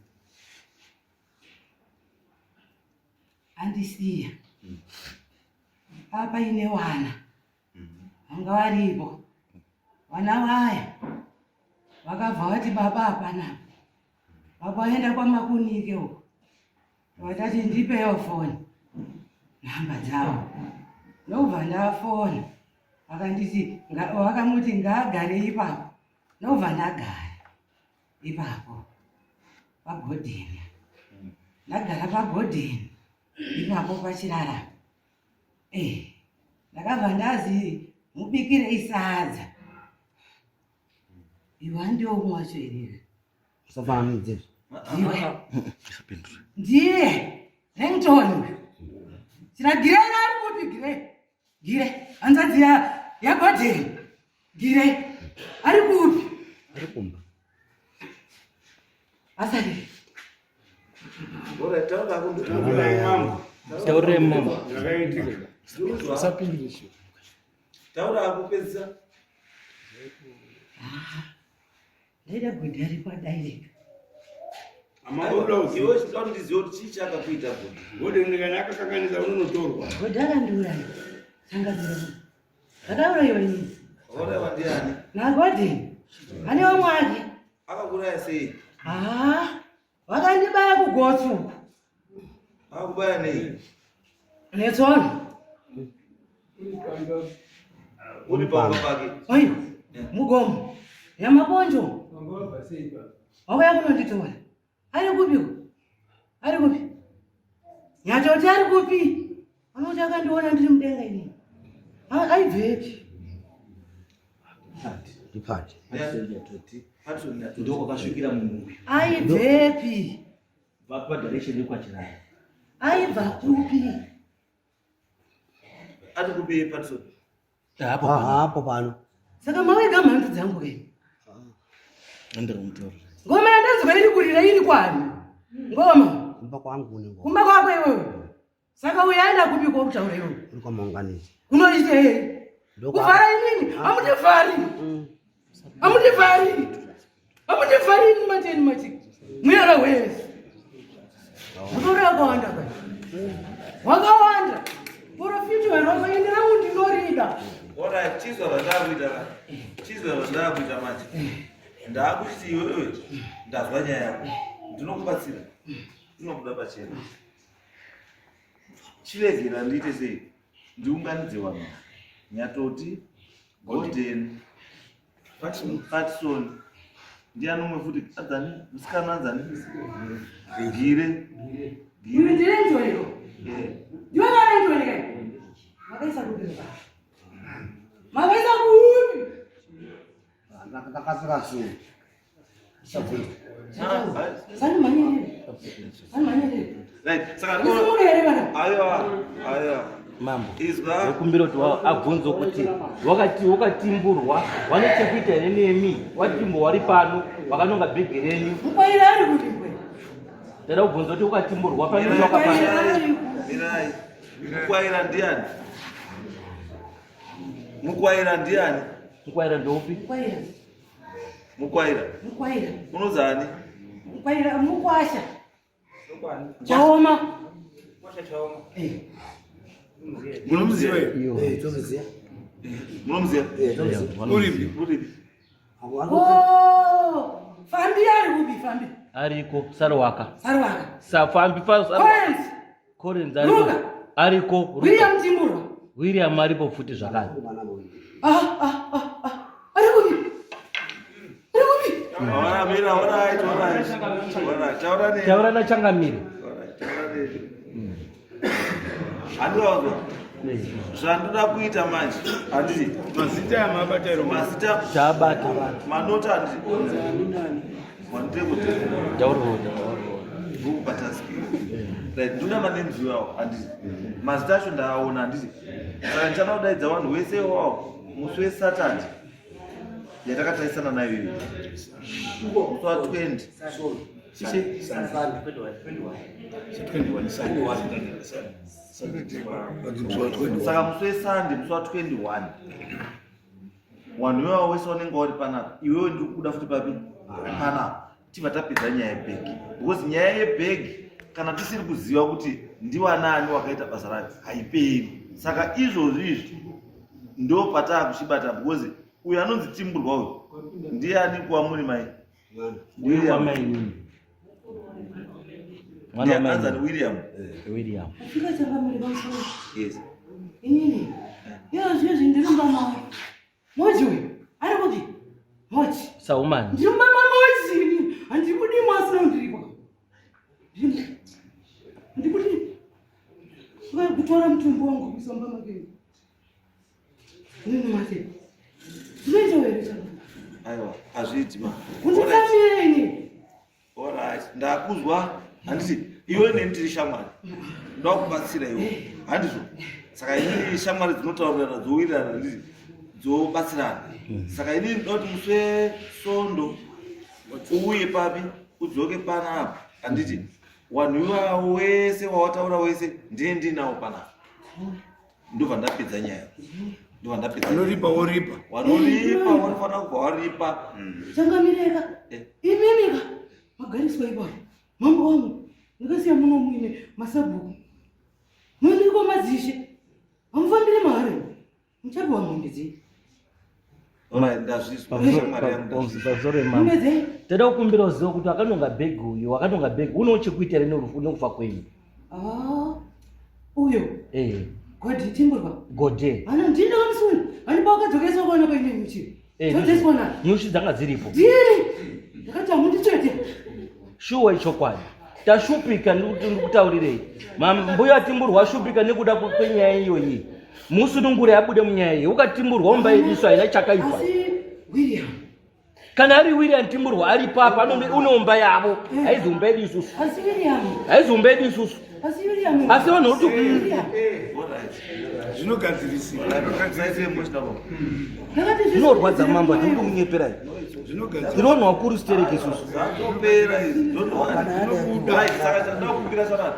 Andisiya papaine wana vanga varipo. Vana vaya vakabva vati baba hapanapa, baba vaenda kwaMakunike uko. Vatati ndipewo foni nhamba dzavo, ndobva ndafona. Vakanditi vakamuti ngaagare ipapo, ndobva ndagara ipapo paGodheni. Ndagara paGodheni ipapo pachirara, ndakabva ndazi mubikirei sadza. Iwe handiwo umwe wacho here? Usafananidze. Ndiwe, ndiye Rington Chira. Gire ari kupi? Gire, Gire, hanzvadzi yaGodheni. Gire ari kupi? Ari kumba. Asati. Alright, taura hako. Taurire mama. Zvakaitika. Usapindure shi. Taura hako, pedzisa. Ndaida Godhi ari kwadaireka. Amaoda. Iwe chinoda kuti ndizive kuti chii chakakuita Godhi. Godheni kana akakanganisa unonotorwa. Godhi akandiuraya. Sanganira munhu ndakaurayiwa inini. Wakaurayiwa ndiani? NaGodheni, ane vamwe ake. Akakuraya sei? Haa, vakandibaya kugotsi uku. Akakubaya nei? Netsono. Uri pamba pake? Aiwa, mugomo yaMakonjo. Wauya kunonditora. Ari kupiko? Ari kupi Nyatoti? Ari kupi? Anoti akandiona ndiri mudenga inini. Aibvepi? Ndipati. Ndokwakasvikira munhu uyu. Aibvepi? Padirection yekwaChirara. Aibva kupi? Ari kupi Patson? Hapo pano. Saka mawega mhandu dzangu keni. Andiri mutaurira. Ngoma yandanzwa iri kurira iri kwani ngoma? Kumba kwangu kune ngoma. Kumba kwako iwewe. Saka uyo aenda kupi kokutaura iwewe? Uri kwamaunganizi. Kunoitei? Kuvhara inini? Hamutivhari, hamutivhari, hamutivhari ini. Mateni Machika, muyara wese mutori wakawanda kai, wakawanda profiti. Wero. zvandakuita ka. Chizwa zvandakuita manje. Ndakuti iwewe ndazwa nyaya yako. Ndinokubatsira. Ndinokuda pachena. Chiregera ndiite sei? Ndiunganidze vanhu. Nyatoti, Golden, Patson. Ndiani umwe futi? Adzani? Musikana adzani? Gire. Uyu ndirenjorero. Eh. Ndiwe varenjorero. Makaisa kupi baba? Makaisa kupi? Ndakasira suu. Sani manyerere. Sani manyerere. Right. Saka Usimuke here bana? Aiwa. Aiwa. Mambo. Izwa. Ndokumbira kuti abvunze kuti wakati wakatimburwa wane chekuita here nemi watimbo wari pano wakanonga bhegi renyu. Mukwaira ari kuti mkwe. Ndada kubvunza kuti wakatimburwa pano wakapana. Mirai. Mukwaira ndiani? Mukwaira ndiani? Mukwaira ndoupi? Mukwaira. Mukwaira. Mukwaira. Unozani? Mukwaira mukwasha. Chaoma. Eh. Munomuziva? Eh, tomuziva. Munomuziva? Eh, tomuziva. Uripi? Uripi? Oh, fambi ari kupi fambi? Ariko Saruwaka. Saruwaka. Safambi pa Saruwaka. Collins. Collins ariko. Ruka. Ariko. Ruka. William Timburwa. William aripo futi zvakare. Ah, ah, ah, ah. Ari kupi? Ari kupi? Ora, mira, alright, alright. Alright, taura neni. Taura nachangamire. Alright, taura neni. Handiwanzwa. Zvandoda kuita manje, handiti? Mazita amabata ero. Mazita Tabata. manota handiti? Mandeko Taura. ndokubata right nduna manemzi iwawo handiti mazita acho ndaaona handiti saka ndichada kudaidza vanhu wese iwawo musi wesaturday yatakatarisana nayo iyo musi wa 20 chishe saka musi wesunday musi wa 21 vanhu iwawo wese vanenge vari panapa iwewe ndiri kubuda futi papi panapa tibva tapedza nyaya yebhegi because nyaya yebhegi kana tisiri kuziva kuti ndiwanani wakaita basa racho haiperi saka izvozvi izvi ndo pataa kuchibata because uyu anonzi timburwa uyu ndiani kuwa muri mai William. Mainini. Mwana Ndiye wa anzani mainini. William William. Afika changamire pamusoro. yes Inini. Iyo zvizvi ndiri mumba mawe. Moji uyu. Ari kupi? Moji. Saumani. Ndiri mumba mamoji ini. Handibudi mwasina ndiripo. Ndiri. Handibudi. Saka kutora mutumbi wangu kuisa mumba make. Nini make? Zvinoita here changamire? aiwa hazviiti ma Unditsamire ini. Alright, ndakuzwa handiti iwe neni tiri shamwari ndokubatsira iwe handizvo saka inini shamwari dzinotaurirana dzowirirana handiti dzobatsirana saka inini ndoda kuti musi wesondo uuye papi udzoke panapa handiti wanhu iwawo wese wawataura wese ndiye ndinawo panapa ndobva ndapedza nyaya ndobva ndapedza nyaya. Vanoripa woripa. Wanoripa wanofanira kubva waripa Changamireka. Eh. Imimi ka. Magariswa ipapo. Mambo wangu. Ndakasiya muno muine masabhuku. Mundiriko madzishe. Hamufambiri mahara. Muchapiwa mombe dzenyu. Alright, ndazvizwa shamwari yangu ndazvizwa. Pamusoro Mombe yemambo. dzenyu. Toda kukumbira uzive kuti akanonga bhegi uyu wakanonga bhegi unewo chekuita here nerufu nekufa kwenyu. Ah. Uyo. Eh. Godi timburwa. Gode. Hana ndini ndakamusuna. Hanipa wakadzokeswa kuona paine nyuchi. Eh, Dzodzoeswa na. Nyuchi dzanga dziripo. Ndini. Ndakati hamunditsvete. Shuwa ichokwadi. Tashupika ndikutaurirei. Mbuya atimburwa ashupika nekuda kwenyaya iyoyi. Musunungure abude munyaya iyi. Ukatimburwa umba yedu haina chakaipa. Asi William. Kana ari William Timburwa ari papa unoumba yavo. Haizi umba yedu isusu. Asi William. Haizi umba yedu isusu. Asi William. Asi vanhu kuti William. Zvinogadzirisika. Usaite emotional baba. Ndakati zvinorwadza mambo hatidi kunyeperai. Zvinogadzirisika. Tiri vanhu vakuru sitereki isusu. Zvatopera izvi. Don't worry. Right, saka chandoda kukumbira shamwari.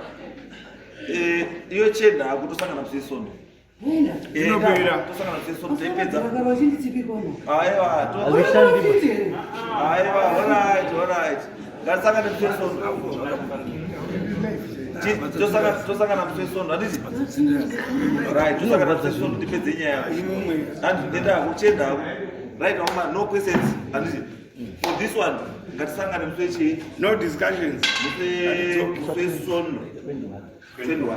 Eh, iyo chenda kutosangana musi wesondo. Enda. Zvinopera. Tosangana musi wesondo taipedza. Vakagara vachinditsipikona. Aiwa, to- Hazvishandi. Aiwa, alright, alright. Ngatisangane musi wesondo. Tosangana musi weSondo, handiti? Right, tosangana musi weSondo tipedze nyaya yako. Handiti, ndendako, chiendako. Right, wama, no questions, handiti? For this one, ngatisangane musi wechii? No discussions. Musi weSondo. 21.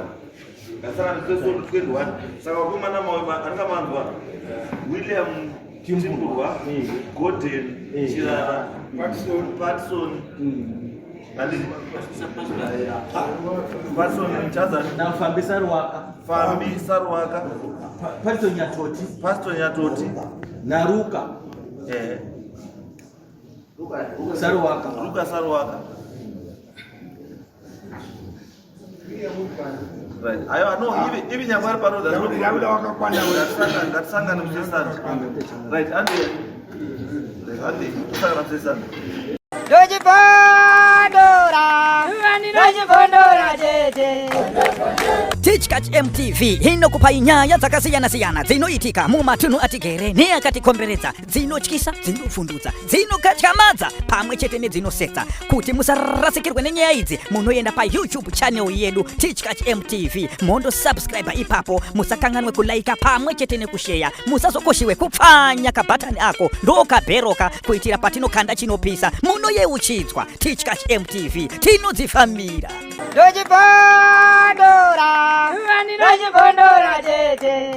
Ngatisangane musi weSondo 21. Saka vakomana mawe anenge manzwa William Timburwa, Gordon Chirara, Patson, handiti? Patson Chaza, Nafambi Saruwaka. Fambi Saruwaka, Pastor Nyatoti. Pastor Nyatoti, Naruka. Saruwaka. Luka Saruwaka. Right. Aiwa, no, ivi nyangwe ari pano, that's no problem. Yakuda wakakwana. Ngatisangane musi weSunday. Right, ande. Right, ande. Tosangana musi weSunday. Ndochibondora, ndochibondora tete. Tichkach MTV inokupai nyaya dzakasiyana-siyana dzinoitika mumatunhu atigere neakatikomberedza, dzinotyisa, dzinovhundutsa, dzinokatyamadza pamwe chete nedzinosetsa. Kuti musarasikirwe nenyaya idzi, munoenda paYouTube channel yedu Tichkach MTV, mondosubscribe ipapo. Musakanganwe kulaika pamwe chete nekusheya. Musazokoshiwe kupfanya kabhatani ako ndokabheroka kuitira patinokanda chinopisa munoyeuchidzwa. Tichkach MTV, tinodzifambira. Ndochibondora, ndochibondora tete.